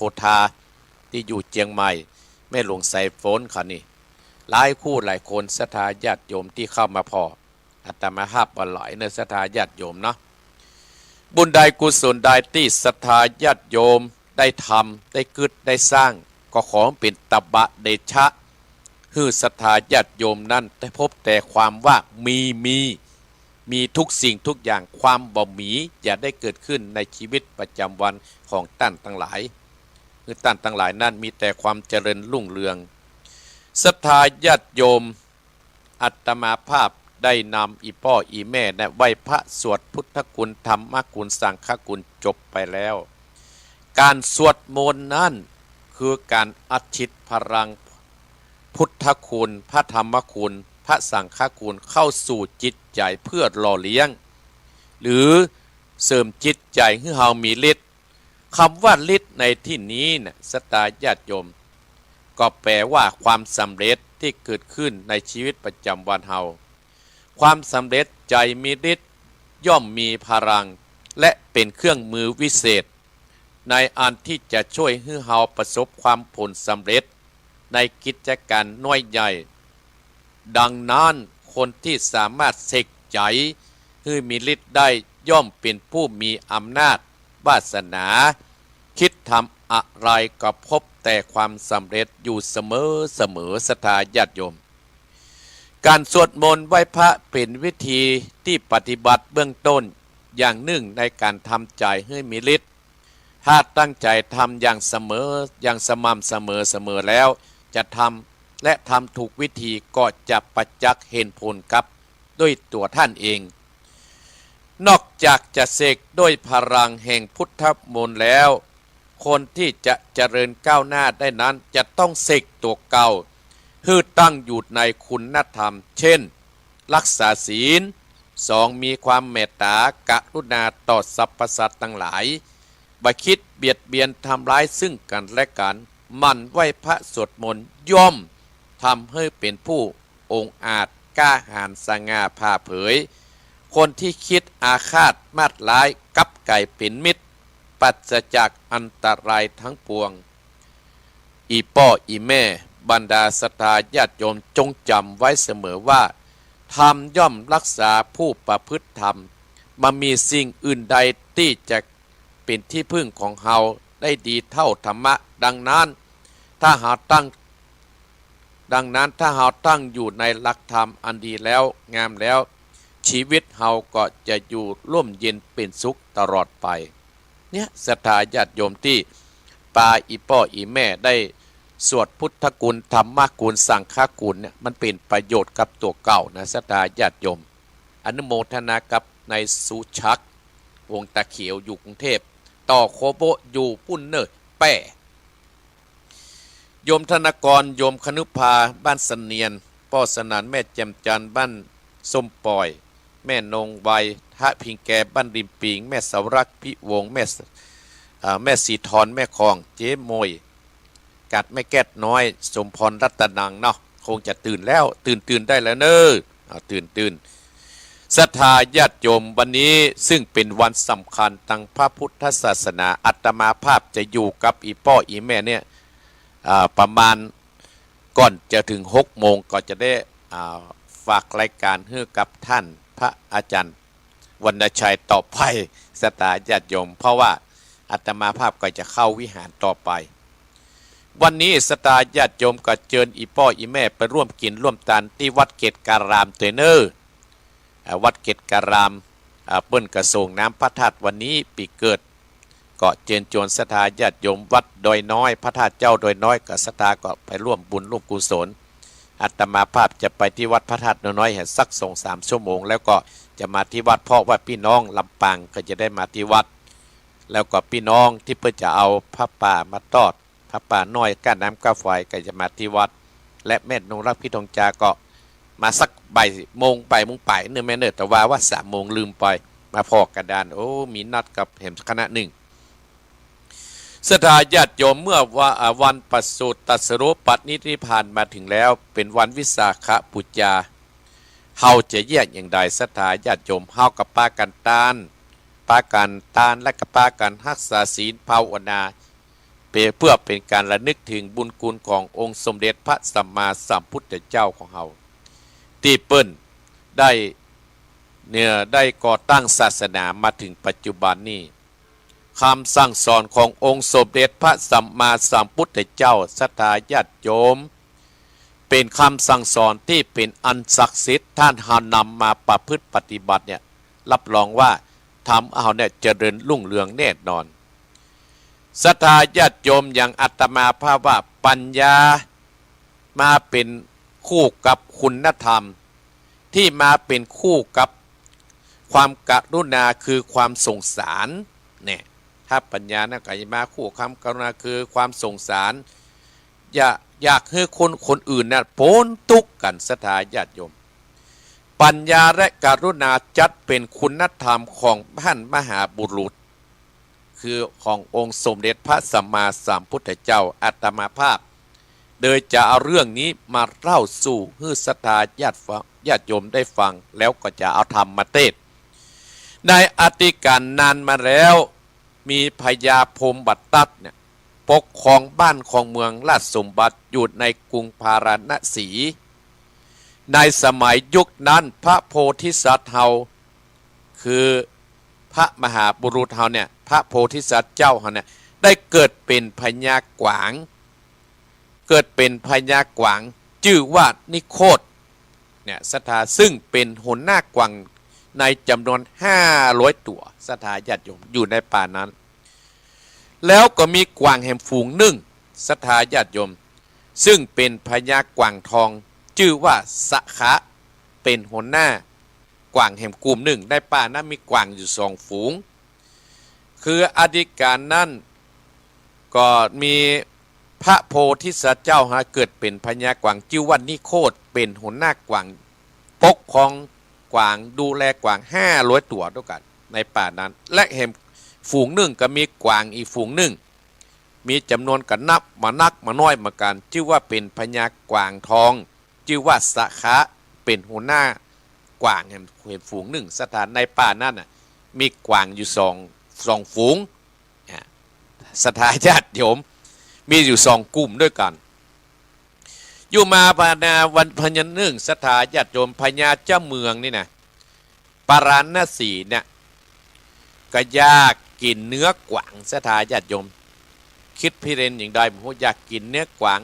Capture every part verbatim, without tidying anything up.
พธา ตี้อยู่เจียงใหม่ แม่หลวงสายฝนเขานี่ หลายคู่หลายคนศรัทธาญาติโยมตี้เข้ามาผ่อ อาตมาภาพบ่หลายเนอะ ศรัทธาญาติโยมเนาะ บุญใดกุศลใดตี้ศรัทธาญาติโยมได้ทำ ได้กึ๊ด ได้สร้าง ก็ขอเป๋นตบะเดชะ หื้อศรัทธาญาติโยมนั้นได้พบแต่ความว่ามี มี มีทุกสิ่งทุกอย่าง ความบ่มีอย่าได้เกิดขึ้นในชีวิตประจำวันของต้านตังหลาย หื้อต้านตังหลายนั้นมีแต่ความเจริญรุ่งเรือง ศรัทธาญาติโยม อาตมาภาพได้นำอี่ป้ออี่แม่นะไหว้พระสวดพุทธคุณ ธรรมคุณ สังฆคุณจบไปแล้ว ก๋านสวดมนต์นั้นคือก๋านอัดฉีดพลังพุทธคุณ พระธรรมคุณ พระสังฆคุณเข้าสู่จิตใจ๋เพื่อหล่อเลี้ยง หรือเสริมจิตใจ๋หื้อเฮามีฤทธิ์ กำว่าฤทธิ์ในตี้นี้นะ ศรัทธาญาติโยม ก็แป๋ว่าความสำเร็จตี้เกิดขึ้นในชีวิตประจำวันเฮา ความสำเร็จใจ๋มีฤทธิ์ย่อมมีพลัง และเป๋นเครื่องมือวิเศษ ในอันตี้จะจ้วยหื้อเฮาประสบความผลสำเร็จในกิจก๋านน้อยใหญ่ ดังนั้นคนตี้สามารถเสกใจ๋หื้อมีฤทธิ์ได้ย่อมเป๋นผู้มีอำนาจวาสนา กึ๊ดทำอะไรก็พบแต่ความสำเร็จอยู่เสมอเสมอ ศรัทธาญาติโยม ก๋านสวดมนต์ไหว้พระเป๋นวิธีตี้ปฏิบัติเบื้องต้นอย่างนึ่งในก๋านทำใจ๋หื้อมีฤทธิ์ ถ้าตั้งใจ๋ทำอย่างเสมอ อย่างสม่ำเสมอเสมอแล้ว จะทำและทำถูกวิธีก็จะประจักษ์เห็นผลกับด้วยตั๋วต้านเอง นอกจากจะเสกด้วยพลังแห่งพุทธมนต์แล้ว คนตี้จะเจริญก้าวหน้าได้นั้นจะต้องเสกตั๋วเก่าหื้อตั้งอยู่ในคุณธรรม เช่น รักษาศีล สอง มีความเมตตากรุณาต่อสรรพสัตว์ตังหลาย บ่กึ๊ดเบียดเบียนทำร้ายซึ่งกั๋นและกั๋น หมั่นไหว้พระสวดมนต์ย่อมทำหื้อเป๋นผู้องอาจกล้าหาญสง่าผ่าเผย คนตี้กึ๊ดอาฆาตมาดร้ายกลับก๋ายเป๋นมิตร ปราศจากอันตรายทั้งปวง อี่ป้ออี่แม่ บรรดาศรัทธาญาติโยมจงจ๋ำไว้เสมอว่า ธรรมย่อมรักษาผู้ประพฤติธรรม บ่มีสิ่งอื่นใดตี้จะเป๋นตี้พึ่งของเฮาได้ดีเต้าธรรมะ ดังนั้นถ้าเฮาตั้ง ดังนั้นถ้าเฮาตั้งอยู่ในหลักธรรมอันดีแล้วงามแล้ว ชีวิตเฮาก็จะอยู่ร่มเย็นเป๋นสุขตลอดไป เนี่ยศรัทธาญาติโยมตี้ปาอี่ป้ออี่แม่ได้สวดพุทธคุณ ธรรมคุณ สังฆคุณเนี่ย มันเป๋นประโยชน์กับตั๋วเก่านะศรัทธาญาติโยม อนุโมทนากับนายสุชัก วงศ์ตาเขียวอยู่กรุงเทพฯ ต่อโคโบะอยู่ปู๊นเน่อแป้ โยมธนกร โยมคณุภา บ้านเสนียน ป้อสนาน แม่แจ่มจันทร์ บ้านส้มป่อย แม่นงไว ทะพิงแก บ้านริมปิง แม่เสารัก พิวงศ์ แม่ส- อ่า แม่ศรีทร แม่คอง เจ๊มวย กัดแม่แก้ดน้อย สมพร รัตนัง เนาะ คงจะตื่นแล้ว ตื่น ตื่นได้แล้วเน่อ อ่า ตื่น ตื่น ศรัทธาญาติโยม วันนี้ซึ่งเป๋นวันสำคัญตางพระพุทธศาสนา อาตมาภาพจะอยู่กับอี่ป้ออี่แม่เนี่ย อ่า ประมาณก่อนจะเถิงหกโมง ก็จะได้ อ่า ฝากรายก๋านหื้อกับต้านพระอาจ๋ารย์วรรณชัยต่อไป ศรัทธาญาติโยม เพราะว่าอาตมาภาพก็จะเข้าวิหารต่อไป วันนี้ศรัทธาญาติโยมก็เจิญอี่ป้ออี่แม่ไปร่วมกิ๋นร่วมตานตี้วัดเกตการามเต๊อะเน่อ อ่า วัดเกตการาม อ่า เปิ้นก็ส่งน้ำพระธาตุวันนี้ปี๋เกิด ก็เจิญจวนศรัทธาญาติโยมวัดดอยน้อย พระธาตุเจ้าดอยน้อย ก็ศรัทธาก็ไปร่วมบุญร่วมกุศล อาตมาภาพจะไปตี้วัดพระธาตุดอยน้อยแหมสักสองสามชั่วโมง แล้วก็จะมาตี้วัด เพราะว่าปี้น้องลำปางก็จะได้มาตี้วัด แล้วก็ปี้น้องตี้เปิ้นจะเอาผ้าป่ามาตอด ผ้าป่าน้อย ก้าน้ำก้าไฟ ก็จะมาตี้วัด และแม่นงรัก พี่ทองจาก็มาสักบ่ายโมง บ่ายโมงป๋ายเน่อแม่เน่อ แต่ว่าว่าสามโมงลืมไป มาผ่อกันดาน โอ้ มีนัดกับแหมคณะนึ่ง ศรัทธาญาติโยม เมื่อวา- อ่า วันประสูติตรัสรู้ปรินิพพานมาเถิงแล้ว เป๋นวันวิสาขบูชา เฮาจะเยียะอย่างใด ศรัทธาญาติโยม เฮาก็ปากั๋นตาน ปากั๋นตาน และก็ปากั๋นฮักษาศีลภาวนา เป๋น เปื้อเป๋นก๋านระลึกเถิงบุญคุณขององค์สมเด็จพระสัมมาสัมพุทธเจ้าของเฮา ตี้เปิ้นได้ เนี่ย ได้ก่อตั้งศาสนามาเถิงปัจจุบันนี้ กำสั่งสอนขององค์สมเด็จพระสัมมาสัมพุทธเจ้า ศรัทธาญาติโยม เป๋นกำสั่งสอนตี้เป๋นอันศักดิ์สิทธิ์ ถ้าเฮานำมาประพฤติปฏิบัติเนี่ย รับรองว่าธรรมเฮาเนี่ยเจริญรุ่งเรืองแน่นอน ศรัทธาญาติโยม อย่างอาตมาภาพว่าปัญญามาเป๋นคู่กับคุณธรรม ตี้มาเป๋นคู่กับความกรุณาคือความสงสารเนี่ย ถ้าปัญญานั่นก็จะมาคู่ความกรุณาคือความสงสาร อยาก อยากหื้อคน คนอื่นน่ะป๊นตุ๊กข์กั๋น ศรัทธาญาติโยม ปัญญาและกรุณาจัดเป๋นคุณธรรมของต้านมหาบุรุษ คือขององค์สมเด็จพระสัมมาสัมพุทธเจ้า อาตมาภาพ เลยจะเอาเรื่องนี้มาเล่าสู่หื้อศรัทธาญาติฟัง ญาติโยมได้ฟัง แล้วก็จะเอาธรรมมาเตศน์ ในอดีตก๋านนานมาแล้ว มีพญาพรหมทัตเนี่ย ปกครองบ้านครองเมืองราชสมบัติอยู่ในกรุงพาราณสี ในสมัยยุคนั้นพระโพธิสัตว์เฮา คือพระมหาบุรุษเฮาเนี่ย พระโพธิสัตว์เจ้าเฮาเนี่ย ได้เกิดเป๋นพญากวาง เกิดเป๋นพญากวาง จื้อว่านิโคธเนี่ย ศรัทธา ซึ่งเป๋นหัวหน้ากวางในจ๋ำนวนห้าร้อยตั๋ว ศรัทธาญาติโยม อยู่ในป่านั้น แล้วก็มีกวางแหมฝูงนึ่ง ศรัทธาญาติโยม ซึ่งเป๋นพญากวางทอง จื้อว่าสะคะ เป๋นหัวหน้ากวางแหมกุ่มนึ่ง ในป่านั้นมีกวางอยู่สองฝูง คืออดีตก๋านนั้นก็มีพระโพธิสัตว์เจ้าหาเกิดเป๋นพญากวาง จื้อว่านิโคธ เป๋นหัวหน้ากวาง ปกครองกวาง ดูแลกวางห้าร้อยตั๋วตวยกั๋นในป่านั้น และแหมฝูงนึ่งก็มีกวางอีกฝูงนึ่ง มีจ๋ำนวนก็นับบ่นักบ่น้อยเหมือนกั๋น จื้อว่าเป๋นพญากวางทอง จื้อว่าสะคะ เป๋นหัวหน้ากวางแหม แหมฝูงนึ่ง ศรัทธา ในป่านั้นน่ะ มีกวางอยู่สอง สองฝูง อ่า ศรัทธาญาติโยม มีอยู่สองกุ่มตวยกั๋น อยู่มาปานาวันพญานึ่ง ศรัทธาญาติโยม พญาเจ้าเมืองนี่นะ ปาราณสีเนี่ย ก็อยากกิ๋นเนื้อกวาง ศรัทธาญาติโยม กึ๊ดพิเรนจ์อย่างใดบ่ฮู้ อยากกิ๋นเนื้อกวาง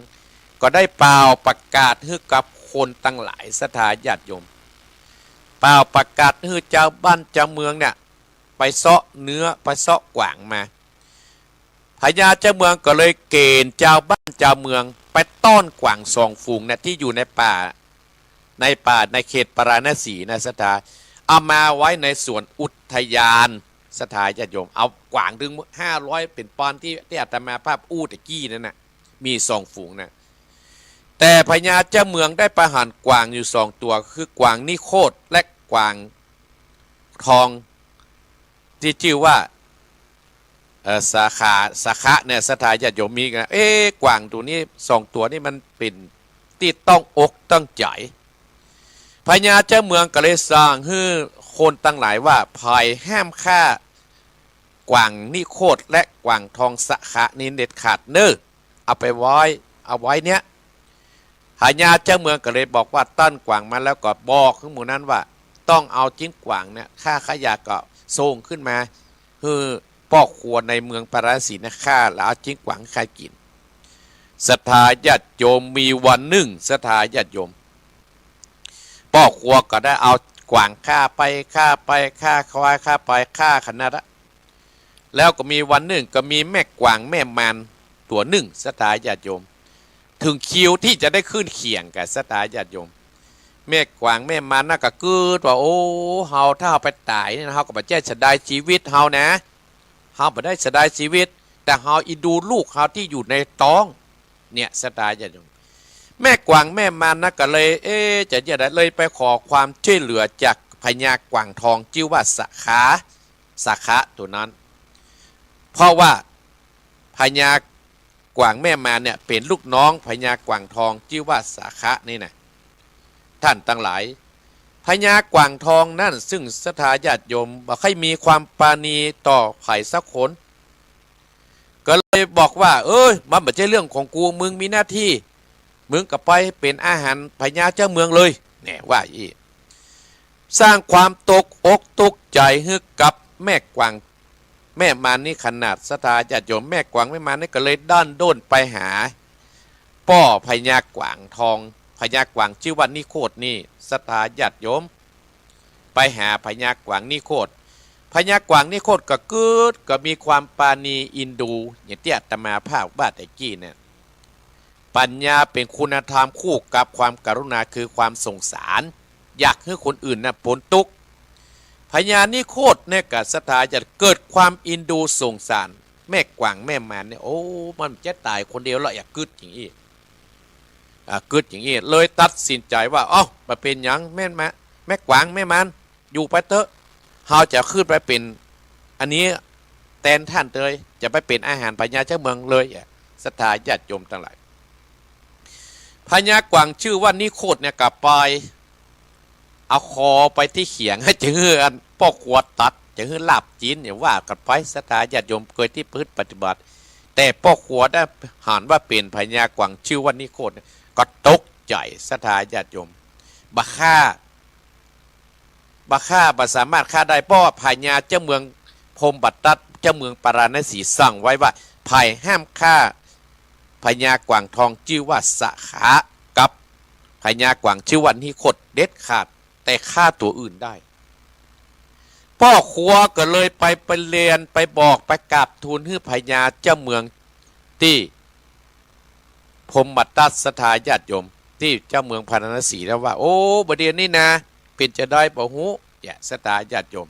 ก็ได้เป่าประกาศหื้อกับคนตังหลาย ศรัทธาญาติโยม เป่าประกาศหื้อจาวบ้านจาวเมืองเนี่ย ไปเซาะเนื้อ ไปเซาะกวางมา พญาเจ้าเมืองก็เลยเก๋ณฑ์จาวบ้านจาวเมืองไปต้อนกวางสองฝูงเนี่ย ตี้อยู่ในป่า ในป่าในเขตปาราณสีนะ ศรัทธา เอามาไว้ในสวนอุทยาน ศรัทธาญาติโยม เอากวางตึงห้าร้อยเป๋นปอน ตี้ ตี้อาตมาภาพอู้ตะกี้นั้นน่ะ มีสองฝูงน่ะ แต่พญาเจ้าเมืองได้ประหารกวางอยู่สองตั๋ว คือกวางนิโคธและกวางทอง ตี้จื้อว่า เอ่อ สาขา สาคะเนี่ย ศรัทธาญาติโยม มีกั๋น เอ๊ะ กวางตั๋วนี้ สองตั๋วนี้มันเป๋นตี้ต้องอกต้องใจ๋ พญาเจ้าเมืองก็เลยสั่งหื้อคนตังหลายว่า ใผห้ามฆ่ากวางนิโคธและกวางทองสาคะนี้เด็ดขาดเน่อ เอาไปไว้ เอาไว้เนี่ย พญาเจ้าเมืองก็เลยบอกว่า ต้อนกวางมาแล้วก็บอกหื้อหมู่นั้นว่า ต้องเอาจิ๊นกวางเนี่ย ข้า ข้าอยากก็ส่งขึ้นมา หื้อป้อครัวในเมืองปาราณสีนะ ข้า แล้วเอาจิ๊นกวางข้ากิ๋น ศรัทธาญาติโยม มีวันนึ่ง ศรัทธาญาติโยม ป้อครัวก็ได้เอากวางข้าไป ข้าไป ข้าควายข้าไป ข้าขนาดละ แล้วก็มีวันนึ่งก็มีแม่กวางแม่มารตั๋วนึ่ง ศรัทธาญาติโยม เถิงคิวตี้จะได้ขึ้นเขียงกั๋น ศรัทธาญาติโยม แม่กวางแม่มารนั่นก็กึ๊ดว่า โอ้ เฮา ถ้าเฮาไปต๋ายเนี่ย เฮาก็บ่ใจ้เสียดายจีวิตเฮานะ เฮาบ่ได้เสียดายจีวิต แต่เฮาอินดูลูกเฮาตี้อยู่ในต๊อง เนี่ย ศรัทธาญาติโยม แม่กวางแม่มารนั่นก็เลย เอ๊ะ จะเยียะใด เลยไปขอความจ้วยเหลือจากพญากวางทอง จื้อว่าสาคะ สาคะตั๋วนั้น เพราะว่าพญากวางแม่มารเนี่ยเป๋นลูกน้องพญากวางทอง จื้อว่าสาคะนี่นะ ต้านตังหลาย พญากวางทองนั้น ซึ่งศรัทธาญาติโยมบ่ใค่มีความปราณีต่อใผสักคน ก็เลยบอกว่า เอ้ย มันบ่ใจ้เรื่องของกู มึงมีหน้าตี้ มึงก็ไปเป๋นอาหารพญาเจ้าเมืองเลย แน่ ว่าอี้ สร้างความตกอกตกใจ๋หื้อกับแม่กวาง แม่มารนี่ขนาด ศรัทธาญาติโยม แม่กวางแม่มารนี่ก็เลยดั้นด้นไปหาป้อพญากวางทอง พญากวางจื้อว่านิโคธนี่ ศรัทธาญาติโยม ไปหาพญากวางนิโคธ พญากวางนิโคธก็กึ๊ด ก็มีความปราณีเอ็นดู อย่างตี้อาตมาภาพว่าตะกี้เนี่ย ปัญญาเป๋นคุณธรรมคู่กับความกรุณา คือความสงสาร อยากหื้อคนอื่นน่ะป๊นตุ๊กข์ พญานิโคธเนี่ยกับศรัทธาญาติเกิดความเอ็นดูสงสาร แม่กวางแม่มารเนี่ย โอ้ มันจะต๋ายคนเดียวแล้ว อยากกึ๊ดอย่างอี้ อ่า กึ๊ดอย่างอี้ เลยตัดสินใจ๋ว่า เอ้า บ่เป๋นหยัง แม่มา แม่กวางแม่มาร อยู่ไปเต๊อะ เฮาจะขึ้นไปเป๋นอันนี้แตนต้านเตย จะไปเป๋นอาหารพญาเจ้าเมืองเลย ศรัทธาญาติโยมตังหลาย พญากวางจื้อว่านิโคธเนี่ยก็ไป เอาคอไปตี้เขียง จะหื้ออันป้อครัวตัด จะหื้อลาบจี๋นเนี่ย ว่ากั๋นไป ศรัทธาญาติโยมเกยตี้ประพฤติปฏิบัติ แต่ป้อครัวได้หันว่าเป๋นพญากวางจื้อว่านิโคธเนี่ย ก็ตกใจ๋ ศรัทธาญาติโยม บ่ฆ่า บ่ฆ่า บ่สามารถฆ่าได้ เพราะว่าพญาเจ้าเมืองพรหมทัต เจ้าเมืองปาราณสีสั่งไว้ว่า ใผห้ามฆ่าพญากวางทองจื้อว่าสะขะ กับพญากวางจื้อว่านิโคธเด็ดขาด แต่ฆ่าตั๋วอื่นได้ ป้อครัวก็เลยไป ไปเรียน ไปบอก ไปกราบทูลหื้อพญาเจ้าเมืองตี้พรหมทัต ศรัทธาญาติโยม ตี้เจ้าเมืองปาราณสีแล้วว่า โอ้ บ่าเดี่ยวนี้นา เป๋นจาใดบ่ฮู้ เนี่ย ศรัทธาญาติโยม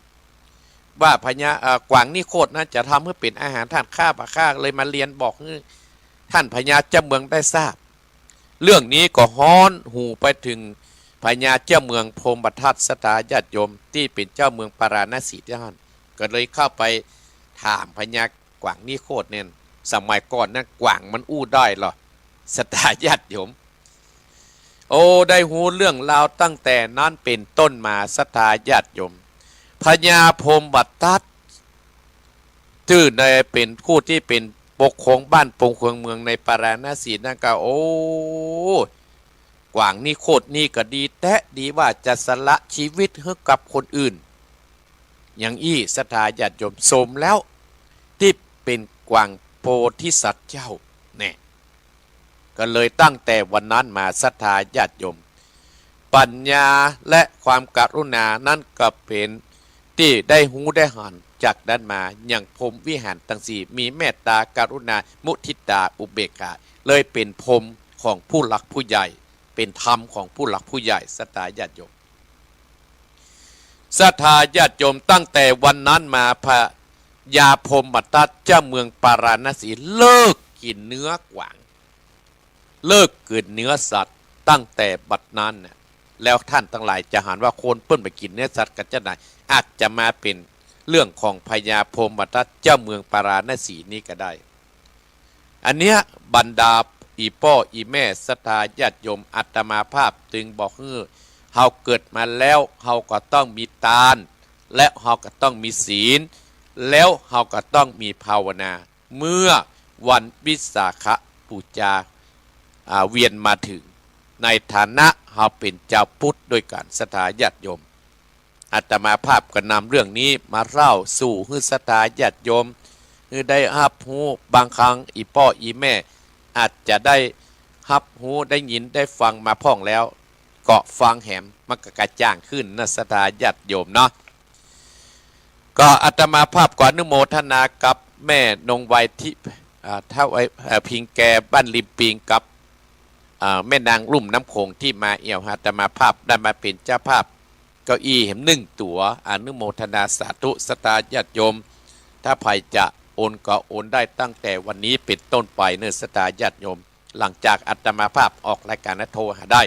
ว่าพญา เอ่อ กวางนิโคธนั้นจะทำหื้อเป๋นอาหารต้าน ข้าบ่ฆ่า เลยมาเรียนบอกหื้อต้านพญาเจ้าเมืองได้ทราบ เรื่องนี้ก็ฮ้อนหูไปเถิงพญาเจ้าเมืองพรหมทัต ศรัทธาญาติโยม ตี้เป๋นเจ้าเมืองปาราณสีตี้หั้น ก็เลยเข้าไปถามพญากวางนิโคธเนี่ย สมัยก่อนนั้นกวางมันอู้ได้เหรอ ศรัทธาญาติโยม โอ้ ได้ฮู้เรื่องราวตั้งแต่นั้นเป๋นต้นมา ศรัทธาญาติโยม พญาพรหมทัต จื้อในเป๋นผู้ตี้เป๋นปกครองบ้านปกครองเมืองในปาราณสีนั้นก็ โอ้ กวางนิโคธนี่ก็ดีแต๊ ดีว่าจะสละชีวิตหื้อกับคนอื่น อย่างอี้ ศรัทธาญาติโยม สมแล้วตี้เป๋นกวางโพธิสัตว์เจ้า แน่ ก็เลยตั้งแต่วันนั้นมา ศรัทธาญาติโยม ปัญญาและความกรุณานั้นก็เป๋นตี้ได้ฮู้ได้หัน จากนั้นมายังพรหมวิหารตังสี่ มีเมตตา กรุณา มุทิตา อุเบกขา เลยเป๋นพรหมของผู้หลักผู้ใหญ่ เป๋นธรรมของผู้หลักผู้ใหญ่ ศรัทธาญาติโยม ศรัทธาญาติโยม ตั้งแต่วันนั้นมา พญาพรหมทัตเจ้าเมืองปาราณสีเลิกกิ๋นเนื้อกวาง เลิกกิ๋นเนื้อสัตว์ ตั้งแต่บัดนั้นน่ะ แล้วต้านตังหลายจะหันว่าคนเปิ้นบ่กิ๋นเนื้อสัตว์กั๋นจาใด อาจจะมาเป๋นเรื่องของพญาพรหมทัตเจ้าเมืองปาราณสีนี้ก็ได้ อันเนี้ยบรรดาอี่ป้ออี่แม่ศรัทธาญาติโยม อาตมาภาพจึงบอกหื้อ เฮาเกิดมาแล้ว เฮาก็ต้องมีตาน และเฮาก็ต้องมีศีล แล้วเฮาก็ต้องมีภาวนา เมื่อวันวิสาขบูชา อ่า เวียนมาเถิง ในฐานะเฮาเป๋นจาวพุทธด้วยกั๋น ศรัทธาญาติโยม อาตมาภาพก็นำเรื่องนี้มาเล่าสู่หื้อศรัทธาญาติโยม หื้อได้ฮับฮู้ บางครั้งอี่ป้ออี่แม่อาจจะได้ฮับฮู้ ได้ยินได้ฟังมาพ่องแล้ว ก็ฟังแหมมันก็กระจ่างขึ้นนะ ศรัทธาญาติโยมเนาะ ก็อาตมาภาพก็อนุโมทนากับแม่นงไวที่ อ่า ท้าวไอ้ เอ่อ พิงแกบ้านริมปิงกับ อ่า แม่นางลุ่มน้ำโขงที่มาเอี่ยวอาตมาภาพได้มาเป๋นเจ้าภาพเก้าอี้แหมนึ่งตั๋ว อนุโมทนาสาธุ ศรัทธาญาติโยม ถ้าใผจะโอนก็โอนได้ตั้งแต่วันนี้เป๋นต้นไปเน่อ ศรัทธาญาติโยม หลังจากอาตมาภาพออกรายก๋านแล้วโทรหาได้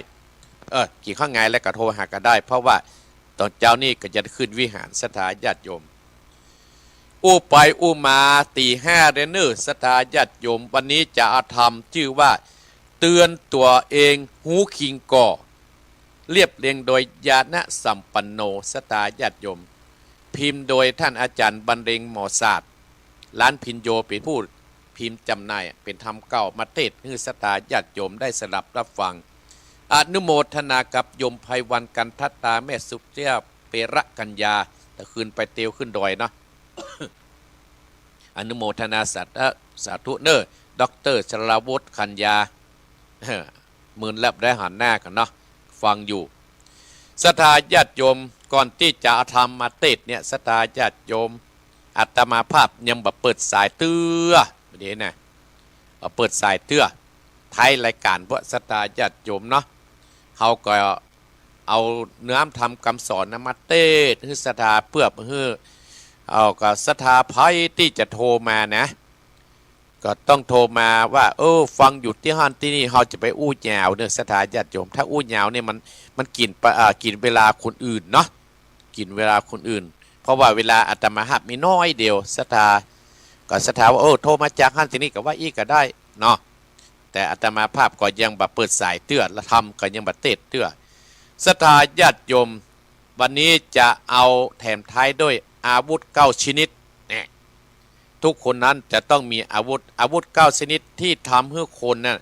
เออ กิ๋นข้าวงายแล้วก็โทรหากั๋นได้ เพราะว่าต๋อนเจ๊านี่ก็จะขึ้นวิหาร ศรัทธาญาติโยม อู้ไปอู้มาตี๋ห้าแล้วเน่อ ศรัทธาญาติโยม วันนี้จะเอาธรรมจื้อว่า เตือนตั๋วเองฮู้คิงก่อ เรียบเรียงโดยญาณสัมปันโน ศรัทธาญาติโยม พิมพ์โดยต้านอาจ๋ารย์บรรเลง หมอศาสตร์ ล้านพิญโญ เป๋นผู้ พิมพ์จ๋ำหน่ายเป๋นธรรมเก่ามาเตสน์หื้อศรัทธาญาติโยมได้สดับรับฟัง อนุโมทนากับโยมไพวัน กันทตา แม่สุเตี้ย เประกัญญา ตะคืนไปเตียวขึ้นดอยเนาะ อนุโมทนาสาธุ สาธุเน่อ ด็อกเตอร์ ชลาวุฒิ กัญญา เออ มึนแล้วได้หันหน้ากั๋นเนาะ ฟังอยู่ ศรัทธาญาติโยม ก่อนตี้จะเอาธรรมมาเตสน์เนี่ย ศรัทธาญาติโยม อาตมาภาพยังบ่เปิดสายเตื้อ บ่ดีนะ บ่เปิดสายเตื้อ ท้ายรายก๋าน พวกศรัทธาญาติโยมเนาะ เฮาก็เอาเนื้อธรรมกำสอนนะมาเตสน์หื้อศรัทธา เปื้อหื้อ เอาก็ศรัทธาใผตี้จะโทรมานะ ก็ต้องโทรมาว่า เออ ฟังอยู่ตี้หั้นตี้นี่ เฮาจะไปอู้ยาวเน่อ ศรัทธาญาติโยม ถ้าอู้ยาวเนี่ยมัน มันกิ๋นปะ อ่า กิ๋นเวลาคนอื่นเนาะ กิ๋นเวลาคนอื่น เพราะว่าเวลาอาตมาภาพมีน้อยเดียว ศรัทธา ก็ศรัทธาว่า เออ โทรมาจากหั้นตี้นี่ก็ว่าอี้ก็ได้เนาะ แต่อาตมาภาพก็ยังบ่เปิดสายเตื้อ และธรรมก็ยังบ่เตสน์เตื้อ ศรัทธาญาติโยม วันนี้จะเอาแถมท้ายด้วยอาวุธเก้าชนิด เนี่ย ทุกคนนั้นจะต้องมีอาวุธ อาวุธเก้าชนิดที่ทำให้คนน่ะ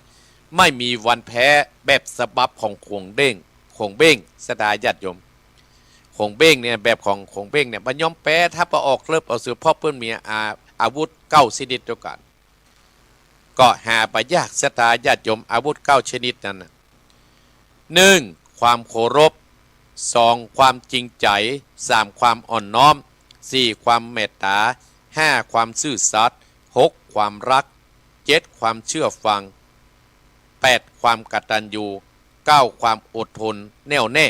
ไม่มีวันแพ้ แบบฉบับของขงเบ้ง ขงเบ้ง ศรัทธาญาติโยม ขงเบ้งเนี่ย แบบของขงเบ้งเนี่ย บ่ยอมแพ้ ถ้าบ่ออกรบออกศึก เพราะเปิ้นมีอา อาวุธเก้าชนิดตวยกั๋น ก็หาบ่ยาก ศรัทธาญาติโยม อาวุธเก้าชนิดนั้นน่ะ หนึ่ง ความเคารพ สอง ความจริงใจ๋ สาม ความอ่อนน้อม สี่ ความเมตต๋า ห้า ความซื่อสัตย์ หก ความรัก เจ็ด ความเชื่อฟัง แปด ความกตัญญู เก้า ความอดทนแน่วแน่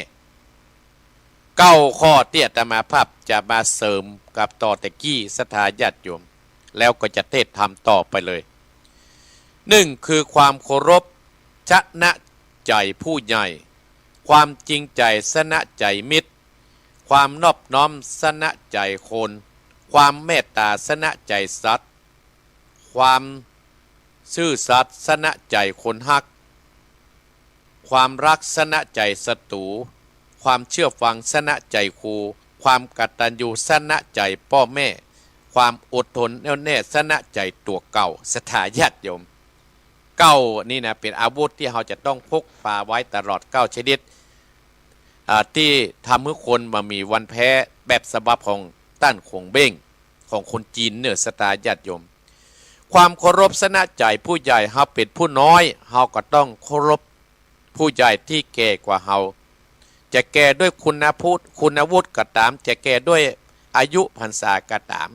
เก้าข้อตี้อาตมาภาพจะมาเสริมกับต่อตะกี้ ศรัทธาญาติโยม แล้วก็จะเตสน์ธรรมต่อไปเลย หนึ่ง คือความเคารพ ชนะใจ๋ผู้ใหญ่ ความจริงใจ๋ชนะใจ๋มิตร ความนอบน้อมชนะใจ๋คน ความเมตต๋าชนะใจ๋สัตว์ ความซื่อสัตย์ชนะใจ๋คนฮัก ความรักชนะใจ๋ศัตรู ความเชื่อฟังชนะใจ๋ครู ความกตัญญูชนะใจ๋ป้อแม่ ความอดทนแน่วแน่ชนะใจ๋ตั๋วเก่า ศรัทธาญาติโยม เก้านี่นะ เป๋นอาวุธตี้เฮาจะต้องพกปาไว้ตลอด เก้าชนิด อ่า ตี้ทำหื้อคนบ่มีวันแพ้ แบบฉบับของต้านขงเบ้ง ของคนจีนเน่อ ศรัทธาญาติโยม ความเคารพชนะใจ๋ผู้ใหญ่ เฮาเป๋นผู้น้อย เฮาก็ต้องเคารพผู้ใหญ่ตี้แก่กว่าเฮา จะแก่ด้วยคุณพูด คุณวุฒิก็ต๋าม จะแก่ด้วยอายุพรรษาก็ต๋าม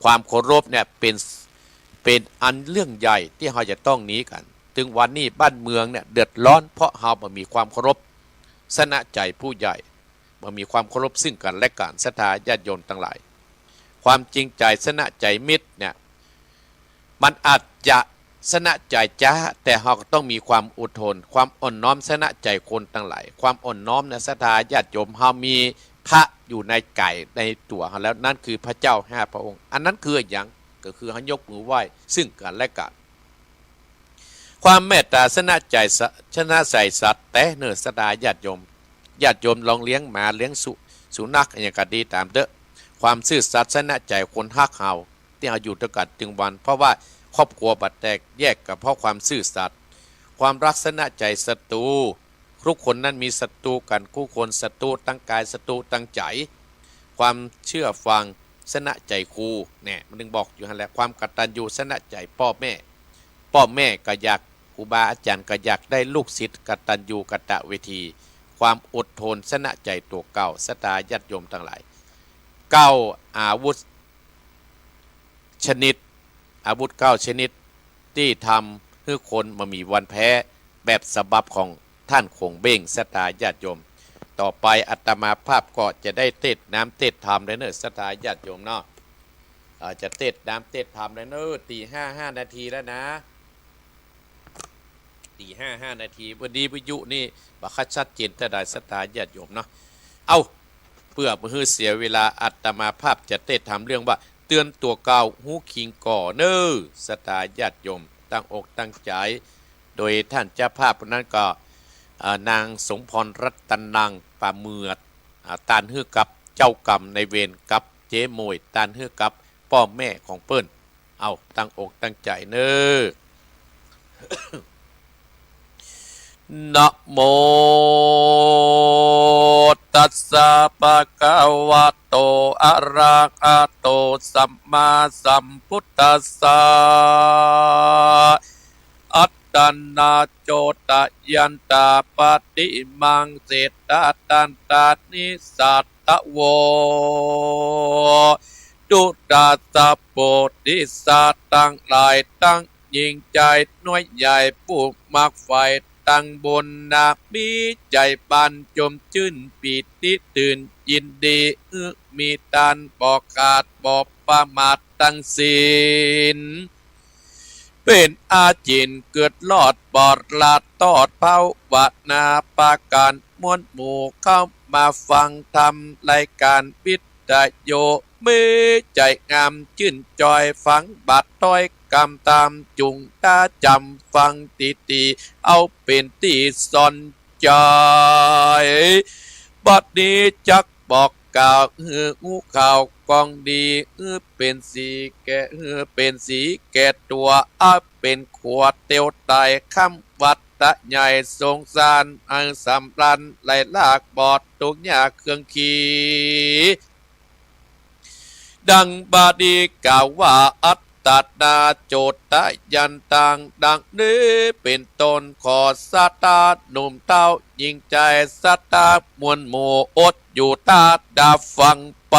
ความเคารพเนี่ยเป๋น เป๋นอันเรื่องใหญ่ตี้เฮาจะต้องหนีกั๋น ตึงวันนี้บ้านเมืองเนี่ยเดือดร้อน เพราะเฮาบ่มีความเคารพชนะใจ๋ผู้ใหญ่ บ่มีความเคารพซึ่งกั๋นและกั๋น ศรัทธาญาติโยมตังหลาย ความจริงใจ๋ชนะใจ๋มิตรเนี่ย มันอาจจะชนะใจ๋จ๊า แต่เฮาก็ต้องมีความอดทน ความอ่อนน้อมชนะใจ๋คนตังหลาย ความอ่อนน้อมนะ ศรัทธาญาติโยม เฮามีพระอยู่ในก๋ายในตั๋วเฮาแล้ว นั่นคือพระเจ้าห้าพระองค์ อันนั้นคืออะหยัง ก็คือเฮายกมือไหว้ซึ่งกั๋นและกั๋น ความเมตต๋าชนะใจ๋สะ ชนะใจ๋สัตว์แต๊เน่อ ศรัทธาญาติโยม ญาติโยมลองเลี้ยงหมาเลี้ยงสุ สุนัขอะหยังก็ดีต๋ามเต๊อะ ความซื่อสัตย์ชนะใจ๋คนฮักเฮา ตี้เฮาอยู่ตวยกั๋นตึงวัน เพราะว่าครอบครัวบ่แตกแยกก็เพราะความซื่อสัตย์ ความรักชนะใจ๋ศัตรู ทุกคนนั้นมีศัตรูกั๋นกู้คน ศัตรูตางก๋าย ศัตรูตางใจ๋ ความเชื่อฟังชนะใจ๋ครู เนี่ย มันจึงบอกอยู่หั้นแหละ ความกตัญญูชนะใจ๋ป้อแม่ ป้อแม่ก็อยาก ครูบาอาจ๋ารย์ก็อยากได้ลูกศิษย์กตัญญูกตเวที ความอดทนชนะใจ๋ตั๋วเก่า ศรัทธาญาติโยมตังหลาย เก้าอาวุธชนิด อาวุธเก้าชนิด ตี้ทำหื้อคนบ่มีวันแพ้ แบบฉบับของต้านขงเบ้ง ศรัทธาญาติโยม ต่อไปอาตมาภาพก็จะได้เตสน์น้ำเตสน์ธรรมแล้วเน่อ ศรัทธาญาติโยมเนาะ อ่า จะเตสน์น้ำเตสน์ธรรมแล้วเน่อ ตีห้าห้านาทีแล้วนะ ตีห้าห้านาที วันนี้วิทยุนี่บ่ค่อยชัดเจนเต้าใด ศรัทธาญาติโยมเนาะ เอ้า เปื้อบ่หื้อเสียเวลา อาตมาภาพจะเตสน์ธรรมเรื่องว่า เตือนตั๋วเก่าฮู้คิงก่อเน่อ ศรัทธาญาติโยม ตั้งอกตั้งใจ๋ โดยต้านเจ้าภาพนั้นก็ เอ่อ นางสมพรรัตนัง ป่าเหมือด อ่า ตานหื้อกับเจ้ากรรมนายเวรกับเจ๊โมย ตานหื้อกับป้อแม่ของเปิ้น เอาตั้งอกตั้งใจ๋เน่อ นะโมตัสสะ ภะคะวะโต อะระหะโต สัมมาสัมพุทธัสสะ อัตตะนา โจตะยันตะ ปะติมัง เศรษฐะ ตันตะ นิสสะทะโว ตุตะสะ โพธิสัตว์ตังหลายตัง ญิงจายน้อยใหญ่ ผู้มักใฝ่ตังบุญนา มีใจ๋บานจมจื้น ปีติตื่นยินดี หื้อมีตานบ่ขาดบ่ประมาทตังสิ้น เป๋นอาจิณเกิดรอดบ่หลาดตอด ภาวนาประก๋าน มวลหมู่เข้ามาฟังธรรม รายก๋านวิทยุ มีใจ๋งามจื้นจอย ฟังบ่ถ้อยกำตาม จุ่งต๋าจ๋ำฟังดีๆ เอาเป๋นตี้สอนใจ๋ บัดนี้จักบอกกล่าว หื้อฮู้ข่าวกองดี หื้อเป๋นสีแก่ หื้อเป๋นสีแก่ตั๋ว อันเป๋นขัวเตียวต๋าย คำว่าตะใหญ่สงสาร หื้อสำราญไหลหลาก บ่ทุกข์ยากเครื่องขี ดังบาลีกล่าวว่า อัตตะนา โจตะยันตัง ดังนี้เป๋นต้น ขอศรัทธาหนุ่มเฒ่า ญิงจายศรัทธามวลหมู่ อดอยู่ต๋าดาฟังไป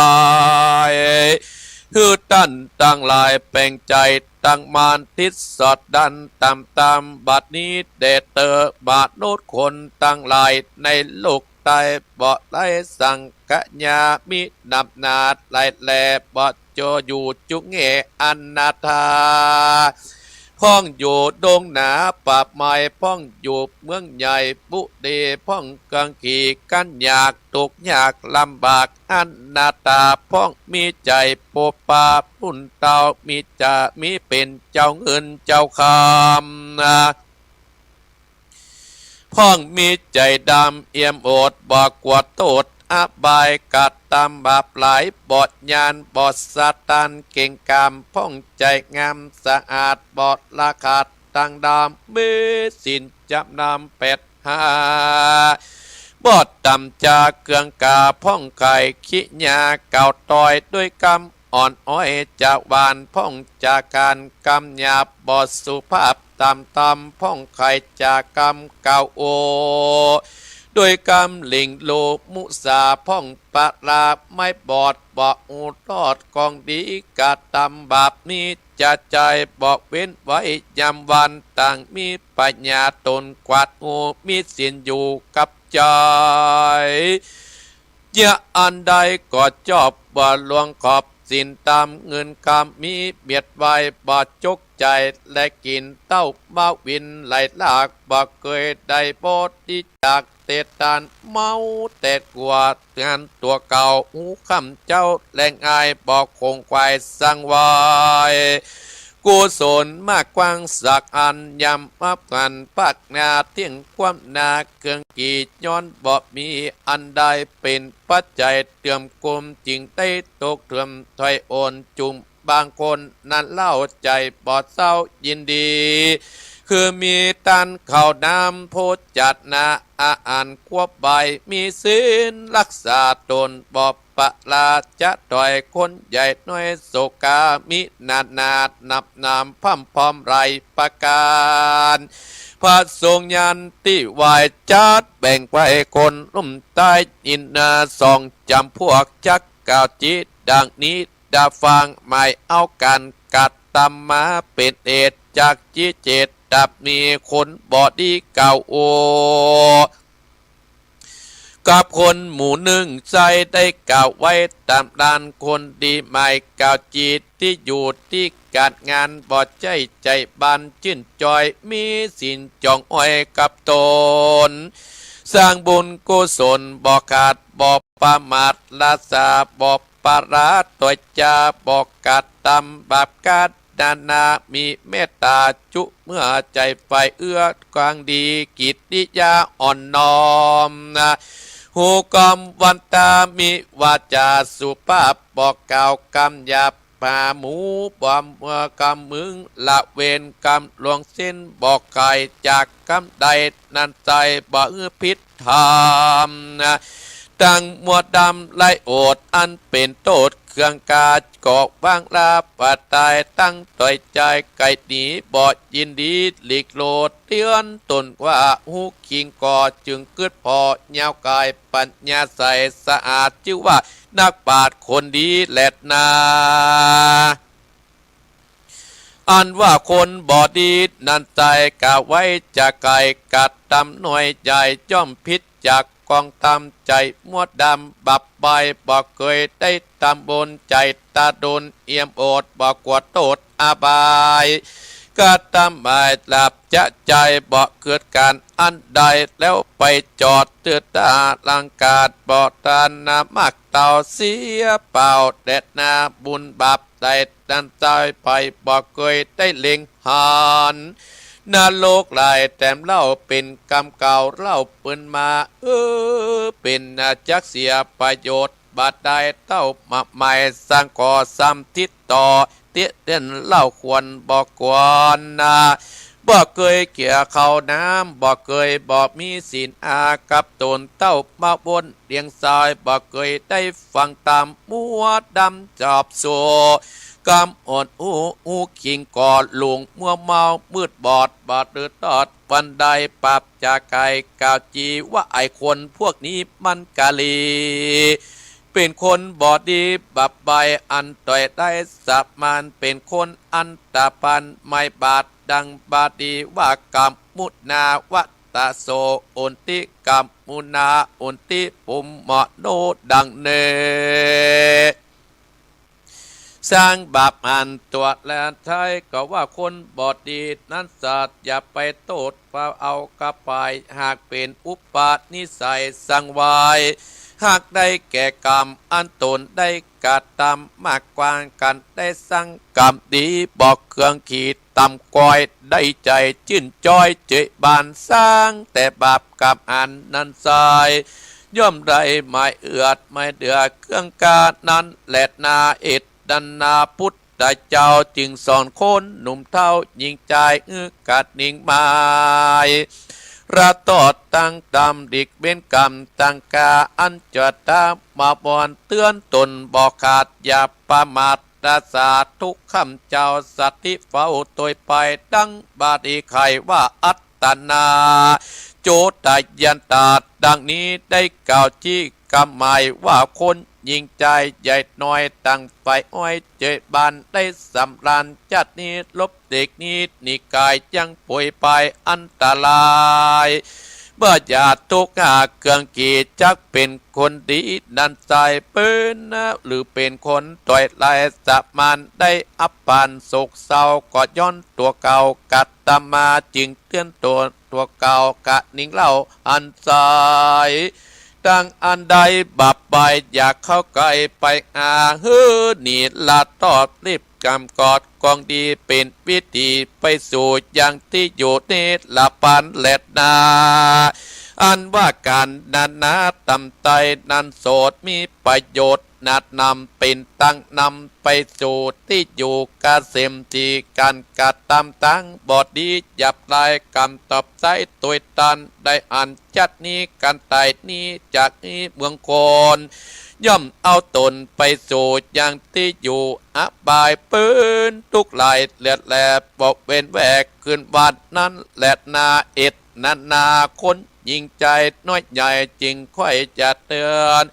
หื้อต้านตังหลายแป๋งใจ๋ตั้งมั่น ติดสอดดันต๋ามตาม บัดนี้แด่เต๊อ มนุษย์คนตังหลาย ในโลกใต้บ่ไร้สังขยา มีนับนาดหลายแล บ่จะอยู่จุแง่ อนาถา พ่องอยู่ดงหนาป่าไม้ พ่องอยู่เมืองใหญ่บุรี พ่องกังขีกัญญาก ทุกข์ยากลำบาก อนาถา พ่องมีใจ๋โปปา ปุ้นเต้า มีจะ มีเป๋นเจ้าเงินเจ้าคำ พ่องมีใจ๋ดำเอี่ยมโอด บ่กั๋วโต้ษอบาย กระตำบาปหลาย บ่หยาญบ่สะตานเก่งกล้ำ พ่องใจ๋งามสะอาด บ่ละขาดตังดำ มีศีลจ๋ำนำแปดห้า บ่ต่ำจากเครื่องกา พ่องใค่ขี้หญ้าเก่าตอย ด้วยกำ อ่อนอ้อยจะหวาน พ่องจากกาลกำหยาบ บ่สุภาพต่ำตำ พ่องใค่จากกำกล่าวโอ้ ด้วยกำหลิ่งโลมุสา พ่องปะลาไม้บอด บ่ฮู้ทอดกองดี กระตำบาปนี้จะใจ๋ บ่เว้นไว้ยามวัน ต่างมีปัญญาต๋นกวาดฮู้ มีศีลอยู่กับใจ๋ เยียะอันใดก็จอบ บ่ล่วงขอบศีลธรรม เงินคำมีเบียดไว้ บ่จกใจ๋ และกิ๋นเต้าเม้าวินไหลหลาก บ่เกยได้บริจาคเตตาน เมาแต่กั๋วเตือนตั๋วเก่า ฮู้ค่ำเจ๊าแลงอาย บ่คงขวายสังวาย กุศลมากกว้างสักอัน ยำอับหันภาคหน้า เที่ยงความหน้าเครื่องขี ย้อนบ่มีอันใดเป๋นปัจจัยเติมกุม จึงได้ตกเติมถ้อยโอน จุ่มบางคนนั้นเล่า ใจ๋บ่เศร้ายินดี คือมีตานข้าวน้ำโภชนาอาหารควบใบ มีศีลรักษาต๋น บ่ปะราจะถ้อย คนใหญ่น้อยโศกา มีนานานับนามพร่ำพร้อมหลายประก๋าน พระสงฆ์ยันตี้ไหว้จัดแบ่งไว้ คนลุ่มใต้อินนาสองจ๋ำพวก จักกล่าวจี๊ดังนี้ ดาฟัง หมายเอาก๋านกระตำมาเป๋นเหตุ จักจี๊เจต ดับมีคนบ่ดีกล่าวโอ้ กับคนหมู่นึ่ง ใจ้ได้กล่าวไว้ต๋ามด้านคนดี หมายกล่าวจี๊ตี้อยู่ตี้ก๋านงาน บ่ใจ้ใจ๋บานจื้นจอย มีศีลจ๋องอ้อยกับต๋น สร้างบุญกุศลบ่ขาดบ่ประมาท ละสาบ่ปะราต๋วยจา บ่กระตำบาปกั๋นนานา มีเมตต๋าจุเมื่อใจ๋ใฝ่เอื้อก๋างดี กิริยาอ่อนน้อม หูกอมวันตา มีวาจาสุภาพ บ่กล่าวกำหยาบ ปาหมู่บ่เมื่อกำมึง ละเว้นกำหลวงสิ้น บ่ไกลจากกำใด นั้นใจ้บ่หื้อผิดธรรม ตังมัวดำไร้โอษ อันเป๋นโต้ษเคืองกา ก็วางลาบ่ได้ ตั้งต้อยใจ๋ไก๋หนี บ่ยินดีหลีกโล เตื๋อนต๋นว่า ฮู้คิงก่อ จึงกึ๊ดผ่อ ยาวก๋ายปั๋ญญาใส สะอาด จื้อว่านักปราชญ์คนดีแลนา อันว่าคนบ่ดีนั้นใจ้ กาไว้จะไก๋ กระตำน้อยใหญ่ ย่อมผิดจากกองธรรม ใจ๋มัวดำบาปใบ้ บ่เกยได้ตำบุญ ใจ๋ตาดนเอี่ยมโอษ บ่กั๋วโต้ษอบาย กระตำหมายหลับจะใจ๋ บ่เกิดก๋านอันใด แล้วไปจอดเตื้อตาลังกาด บ่ตานนามักเต้าเสียเปล่า แดดนาบุญบาปใด นั้นใจ้ไป บ่เกยได้เล็งหัน นรกหลายแต้มเล่า เป๋นกรรมเก่าเล่าปืนมา เออ เป๋นจักเสียประโยชน์ บ่ได้เต้ามาหมาย สังก่อสำทิดต่อ เตี้ยเตี้ยนเล่าควรบ่ควรนา บ่เกยเกี่ยเข้าน้ำ บ่เกยบ่มีศีลอากับต๋น เต้ามาวนเลี้ยงสาย บ่เกยได้ฟังธรรม มัวดำจอบโส กำอ่อนอู้ อู้คิงก่อหลงมัวเมามืดบอด บ่เดินรอดวันใด ปราบจะไก๋ กล่าวจีว่าไอ้คนพวกนี้มันกะหลี เป๋นคนบ่ดีบาปใบ้ อันต้อยได้สมาน เป๋นคนอันตะปานไม้บาด ดังบาลีว่า กัมมุนาวัตโส อุนทิ กัมมุนา อุนทิ ปุมมโน ดังนี้ สร้างบาปอันตั๋วและใจ๊ ก็ว่าคนบ่ดีนั้นสัตว์ อย่าไปโต้ษ เปล่าเอากระปาย หากเป๋นอุปนิสัยสังไว้ หากได้แก่กรรมอันต๋นได้กระตำ มากกว่ากั๋นได้สร้างกรรมดี บ่เคืองขีดต่ำก้อย ได้ใจ๋จื้นจ้อยเจยบาน สร้างแต่บาปกรรมอันนั้นไซร้ ย่อมได้หมายเอือดหมายเดือเคืองกานั้นแลนา เอต นั้นนา พุทธเจ้าจึงสอนคนหนุ่มเฒ่าหญิงจาย หื้อกัดนิ่งหมาย ละตอดตังธรรม หลีกเว้นกรรมตังกา อันจะตามมาบ่อน เตื๋อนต๋นบ่ขาด อย่าประมาท ตาสาธุกข้าพเจ้า สติเฝ้าตวยไป ดังบาลีไขว่า อัตตนา โจตยันตา ดังนี้ได้กล่าวจี้กำหมายว่า คนหญิงจายใหญ่น้อย ต่างใฝ่อ้อยเจยบาน ได้สำราญจาตินี้ ลบเสกนี้ นิกายยังป่วยไปอันตราย เมื่ออย่าทุกข์หาเคืองขีด จักเป๋นคนดีนั้นไซร้ เป๋นหรือเป๋นคนต้อยไร้สมาน ได้อับปานโศกเศร้า ก็ย้อนตั๋วเก่ากระตำมา จึงเตื๋อนตั๋วตั๋วเก่ากะนิ่งเล่าอันไซร้ ตังอันใดบาปใบ้ อย่าเข้าใก้ไปหา หื้อหนีละตอดรีบกำกอดกองดี เป๋นวิธีไปสู่ยังตี้อยู่นิรพานแลนา อันว่าก๋านนานาตำไต้นั้นโสด มีประโยชน์นัดนำ เป๋นตังนำไปสู่ตี้อยู่เกษม ตี้ก๋านกระตำตังบ่ดี หยาบลายกำตอบไซร้ ตวยตันได้อัน จัดนี้ก๋านต๋ายนี้จากนี้เมืองคน ย่อมเอาต๋นไปสู่ยังตี้อยู่อบาย เป๋นตุ๊กข์หลายเลือดแลบ บ่เว้นแวกคืนวันนั้นแลนา เอต นั้นนา คนหญิงจายน้อยใหญ่ จึงใค่จะเตื๋อน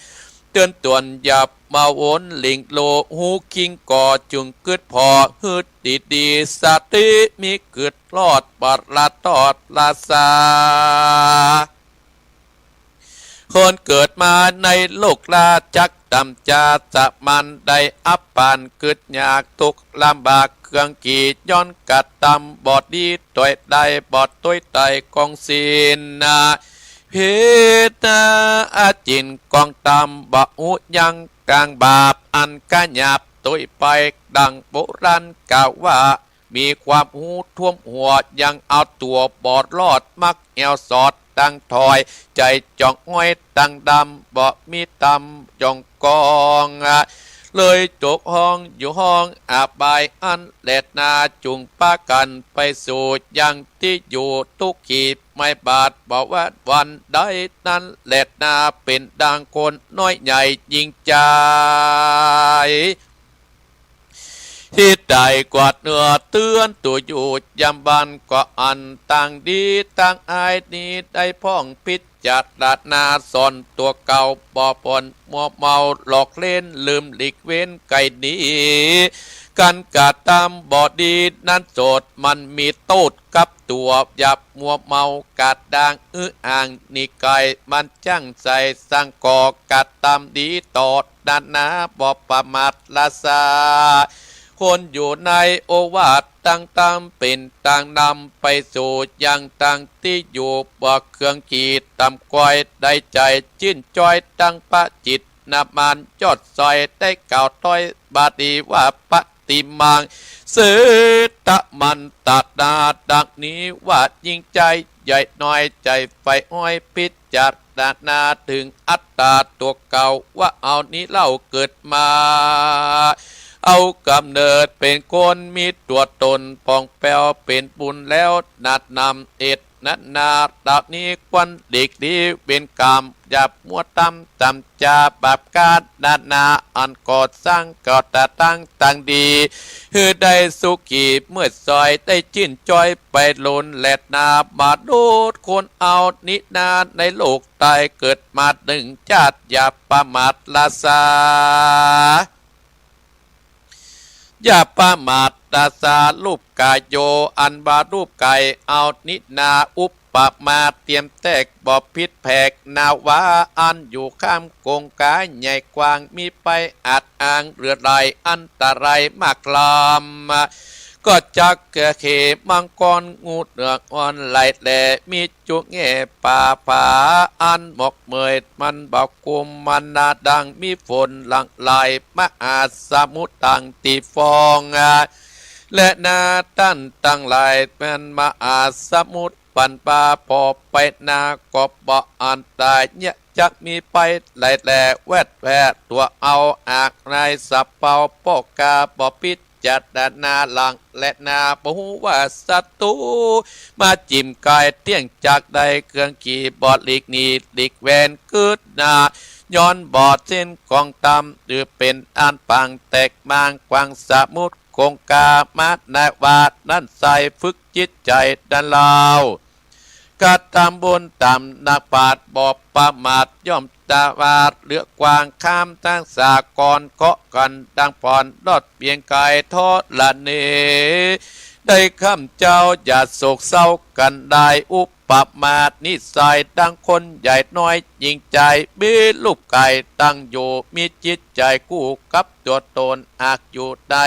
เตื๋อนต๋นอย่ามาวนหลิงโล ฮู้คิงก่อจึงกึ๊ดผ่อ หื้อดีดี สติมีกึ๊ดรอด บ่ละตอดละสา คนเกิดมาในโลกลา จักต่ำจาสมาน ได้อับปานกึ๊ดยากทุกข์ลำบากเคืองขีด ย้อนกระตำบ่ดี ต้อยได้บ่ต้อยได้กองศีลนา ผิดนาอาจินกองธรรม บ่ฮู้ยั้งกลางบาป อันกะหยาบต้อยไป ดังโบราณกล่าวว่า มีความฮู้ท่วมหัว ยังเอาตั๋วบ่รอด มักแอ่วสอดตังถอย ใจ๋จ่องอ้อยตังดำ บ่มีธรรมจ่องกอง เลยตกห้องอยู่ห้องอบายอั้นแลนา จุ่งปากั๋นไปสู่ยังตี้อยู่ ตุ๊กขีไม่บาดบ่ว่าวันใดนั้นแลนา เป๋นดังคนน้อยใหญ่ยิ่งใจ๋ ตี้ได้กวาดเนื้อเตือนตั๋วอยู่ยามบ้าน ก็อันตังดีตังอายนี้ ได้พ่องพิจารณาสอนตั๋วเก่า บ่ปนมัวเมาหลอกเล่น ลืมหลีกเว้นไกลหนี ก๋านกระตำบ่ดีนั้นโสด มันมีโต้ษกับตั๋ว อย่ามัวเมากระด้าง อื้ออ่างหนีไกล มันจั้งใส่สังก่อกระตำดีต่อนานา บ่ประมาทละสา ควรอยู่ในโอวาทตังธรรม เป๋นตางนำไปสู่ยังตังตี้อยู่ บ่เคืองขีดต่ำก้อย ได้ใจ๋จื้นจ้อยตังพระจิตนามาน ยอดซอยได้กล่าวถ้อยบาลีว่า ปฏิมัง เสตมันตนา ดังนี้ว่า ยิ่งใจ๋ใหญ่น้อย ใจ๋ใฝ่อ้อยพิจารณาเถิงอัตตาตั๋วเก่า ว่าเฮานี้เล่าเกิดมา เอาก๋ำเนิดเป๋นคน มีตั๋วต๋นผ่องแผ้วเป๋นบุญแล้ว นาดนำเอ็ดนานา เหล่านี้ควรหลีกหลีเวรก๋รรม อย่ามัวทำต๋ามจ๋า บาปก๋านนานา อันก่อสร้างก่อตาตั้งตังดี หื้อได้สุขีเมื่อซอย ได้จื้นจ้อยไปล้นแลนา มนุษย์คนเฮานี้นา ในโลกตายเกิดมานึ่งจาติ อย่าประมาทละสา อย่าประมาทละสา รูปก๋ายโย อันว่ารูปก๋ายเฮานี้นา อุปมาเตียมแตกบ่ผิดแผก นาวาอันอยู่ข้ามกงก๋าใหญ่กว้าง มีไปอาจอ้างเหลือหลาย อันตรายมากล้ำ ก็จักเขมังกร งูเหลือมอ่อนหลายแหล่ มีจุแง่ป่าผา อันหมอกเหมยมันบ่คลุม มันนาดังมีฝนหลั่งไหล มหาสมุทรตังตี้ฟอง และนาต้านตังหลาย แม่นมหาสมุทรปันปา ผ่อไปนาก็บ่อันตาย เยียะจักมีไปหลายแหล่ แวดแวะตั๋วเอา หากนายสะเปาป้อกา บ่พิจารณาหลังแลนา บ่ฮู้ว่าศัตรูมาจิ่มก๋าย เตี้ยงจากได้เคืองขีด บ่หลีกหนีหลีกเว้นกึ๊ดหน้า ย้อนบ่เส้นก๋องธรรม หื้อเป๋นอันปางแตกมาง กว้างสมุทรคงคา มหานาวานั้นใส่ ฝึกจิตใจ๋นั้นเล่า กระตำบุญต๋ามนักปราชญ์ บ่ประมาทย่อมตวาด เหลือกว้างข้ามตังสากล เกาะกั๋นดังผ่อน รอดเวียงไกลทอดละเน ได้ค่ำเจ๊าอย่าโศกเศร้ากั๋นได้ อุปมานิสัยดังคนใหญ่น้อยยิ่งใจ๋ มีรูปก๋ายตั้งอยู่ มีจิตใจ๋กู้กับตั๋วต๋น หากอยู่ได้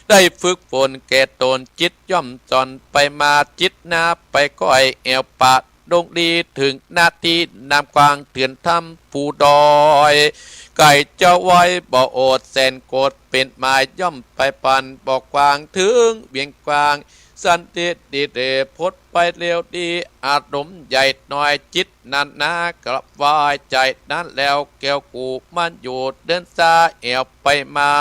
ได้ฝึกฝนแก่ต๋น จิตย่อมจ่อนไปมา จิตหน้าไปก้อยแอ่วปะ ดงดีเถิงหน้าตี้น้ำกว้าง เถื่อนถ้ำภูดอย ไก่เจ้าไว้บ่โอด แสนโกฏเป๋นหมาย ย่อมไปปันบ่กว้าง เถิงเวียงกว้าง สันติดีเดช พดไปเร็วดี อารมณ์ใหญ่น้อย จิตนั้นนากระวายใจ๋นั้นแล้ว แก้วกูมันอยู่เดินซาแอ่วไปมา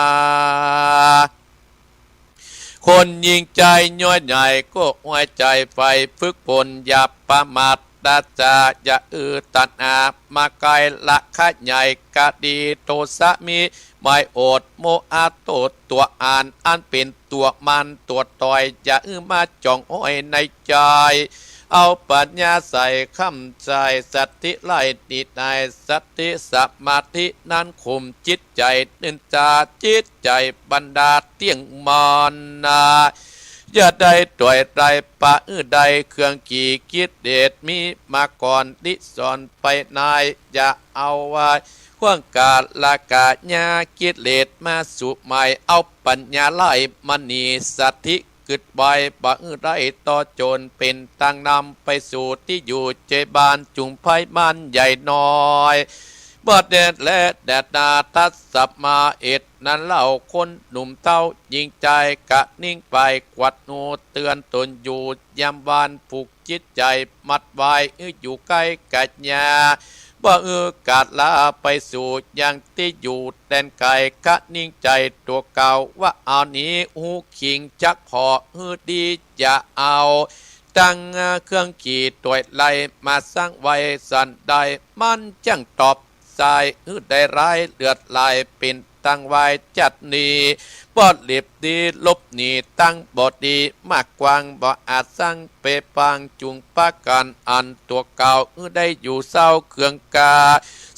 คนยิ่งใจ๋ย้อยใหญ่ก็อวยใจ๋ใฝ่ฝึกฝน อย่าประมาทละสา อย่าอือตัณหามาไกล ราคะใหญ่ก็ดี โทสะมี หมายโอด โมหะโต้ษตั๋วอัน อันเป๋นตั๋วมันตั๋วตอย อย่าอือมาจ่องห้อยในใจ๋ เอาปัญญาใส่ค่ำใส่ สติไล่ดีใน สติสมาธินั้นคุมจิตใจ๋ นึ่นจาจิตใจ๋บรรดาเตี้ยงมันนา อย่าได้ต่อยได้ปะอื้อได้ เคืองขีดกิเลสมีมาก่อน นิสรณ์ไปใน อย่าเอาไว้ ขว้างกาละกะญากิเลสมาสู่ใหม่ เอาปัญญาไล่มณี สติกึ๊ดไว้ บ่หื้อได้ต่อโจร เป๋นตางนำไปสู่ตี้อยู่เจบ้าน จุ่งภัยมันใหญ่น้อย บ่แดดและแดดนา ทัศมาเอ็ดนั้นเล่า คนหนุ่มเฒ่ายิ่งใจ๋ กะนิ่งไปกวัดหูเตือนต๋นอยู่ ยามวานผูกจิตใจ๋มัดไว้ หื้ออยู่ใก้กัญญา บ่หื้อกาดลาไปสู่ยังตี้อยู่แดนไก๋ คะนิ่งใจ๋ตั๋วเก่าว่าเอาหนี ฮู้คิงจักผ่อหื้อดี จะเอาตังเครื่องขี่ตวยไล่ มาซั้งไว้สันใด มันจั้งตอบสาย หื้อได้ร้ายเลือดไหล เป๋นตังวายจัดนี้ บ่หลีบดีหลบหนีตังบ่ดี มากกว้างบ่อาจซั้งเปปาง จุ่งปากั๋นอันตั๋วเก่า หื้อได้อยู่เศร้าเคืองกา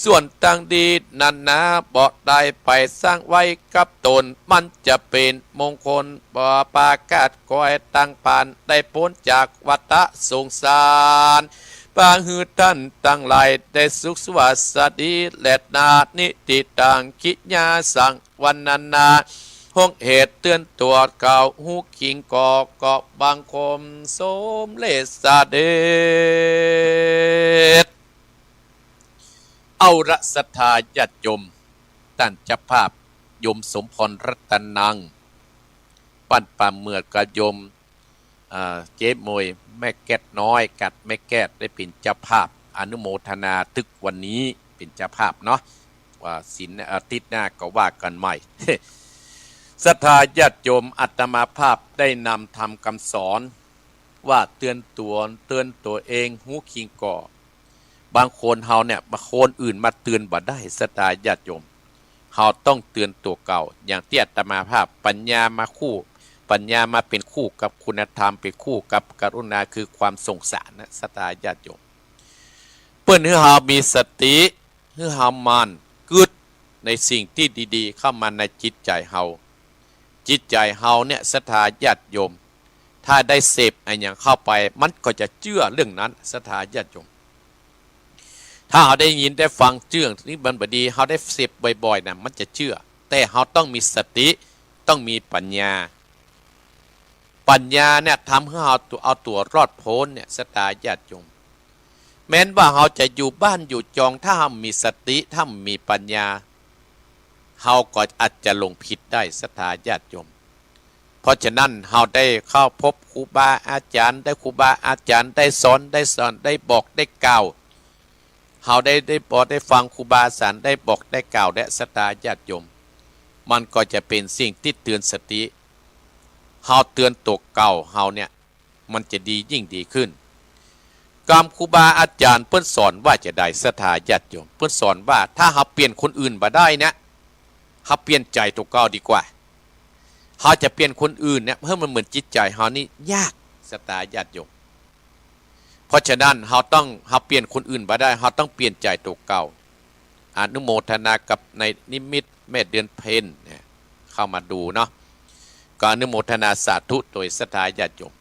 ส่วนตังดีนั้นนา บ่ได้ไปซั้งไว้กับต๋น มันจะเป๋นมงคล บ่ปากาศคอยตังปาน ได้ป๊นจากวัฏสงสาร ปาหื้อต้านตังหลาย ได้สุขสวัสดีแลนา นิติตังกิยาสังวรรณนา ห้องเหตุเตื๋อนตั๋วเก่า ฮู้คิงก่อ ก็บังคมสมเร็จเสด็จ เอาละศรัทธาญาติโยม ต้านเจ้าภาพโยมสมพรรัตนัง บ้านป่าเหมือด กับโยม อ่า เจ๊มวยแม่แก้ดน้อย กับแม่แก้ด ได้เป๋นเจ้าภาพ อนุโมทนาตึกวันนี้เป๋นเจ้าภาพเนาะ ว่าศีลอาทิตย์หน้าก็ว่ากั๋นใหม่ ศรัทธาญาติโยม อาตมาภาพได้นำธรรมกำสอน ว่าเตื๋อนตั๋ว เตื๋อนตั๋วเอง ฮู้คิงก่อ บางคนเฮาเนี่ย บางคนอื่นมาเตื๋อนบ่ได้ ศรัทธาญาติโยม เฮาต้องเตื๋อนตั๋วเก่า อย่างตี้อาตมาภาพ ปัญญามาคู่ ปัญญามาเป๋นคู่กับคุณธรรม เป๋นคู่กับกรุณา คือความสงสารนะ ศรัทธาญาติโยม เปิ้นหื้อเฮามีสติ หื้อเฮาหมั่นกึ๊ดในสิ่งตี้ดีๆ เข้ามาในจิตใจ๋เฮา จิตใจ๋เฮาเนี่ย ศรัทธาญาติโยม ถ้าได้เสพอะหยังเข้าไป มันก็จะเจื้อเรื่องนั้น ศรัทธาญาติโยม ถ้าเฮาได้ยินได้ฟังเจื้อตี้มันบ่ดี เฮาได้เสพบ่อยๆ น่ะ มันจะเจื้อ แต่เฮาต้องมีสติ ต้องมีปัญญา ปัญญาเนี่ยทำหื้อเฮาตั๋ว เอาตั๋วรอดป๊นเนี่ย ศรัทธาญาติโยม แม้นว่าเฮาจะอยู่บ้านอยู่จอง ถ้าเฮาบ่มีสติ ถ้าเฮาบ่มีปัญญา เฮาก็อาจจะหลงผิดได้ ศรัทธาญาติโยม เพราะฉะนั้นเฮาได้เข้าพบครูบาอาจ๋ารย์ ได้ครูบาอาจ๋ารย์ได้สอน ได้สอน ได้บอก ได้กล่าว เฮาได้ ได้บอก ได้ฟังครูบาอาจ๋ารย์ได้บอก ได้กล่าว และศรัทธาญาติโยม มันก็จะเป๋นสิ่งตี้เตื๋อนสติ เฮาเตื๋อนตั๋วเก่าเฮาเนี่ย มันจะดียิ่งดีขึ้น กำครูบาอาจ๋ารย์เปิ้นสอนว่าจาใด ศรัทธาญาติโยม เปิ้นสอนว่าถ้าเฮาเปลี่ยนคนอื่นบ่ได้เนี่ย เฮาเปลี่ยนใจ๋ตั๋วเก่าดีกว่า เฮาจะเปลี่ยนคนอื่นเนี่ย หื้อมันเหมือนจิตใจ๋เฮานี่ยาก ศรัทธาญาติโยม เพราะฉะนั้นเฮาต้อง เฮาเปลี่ยนคนอื่นบ่ได้ เฮาต้องเปลี่ยนใจ๋ตั๋วเก่า อนุโมทนากับนายนิมิตรแม่เดือนเพ็ญเนี่ย เข้ามาดูเนาะ ก็อนุโมทนาสาธุโตยศรัทธาญาติโยม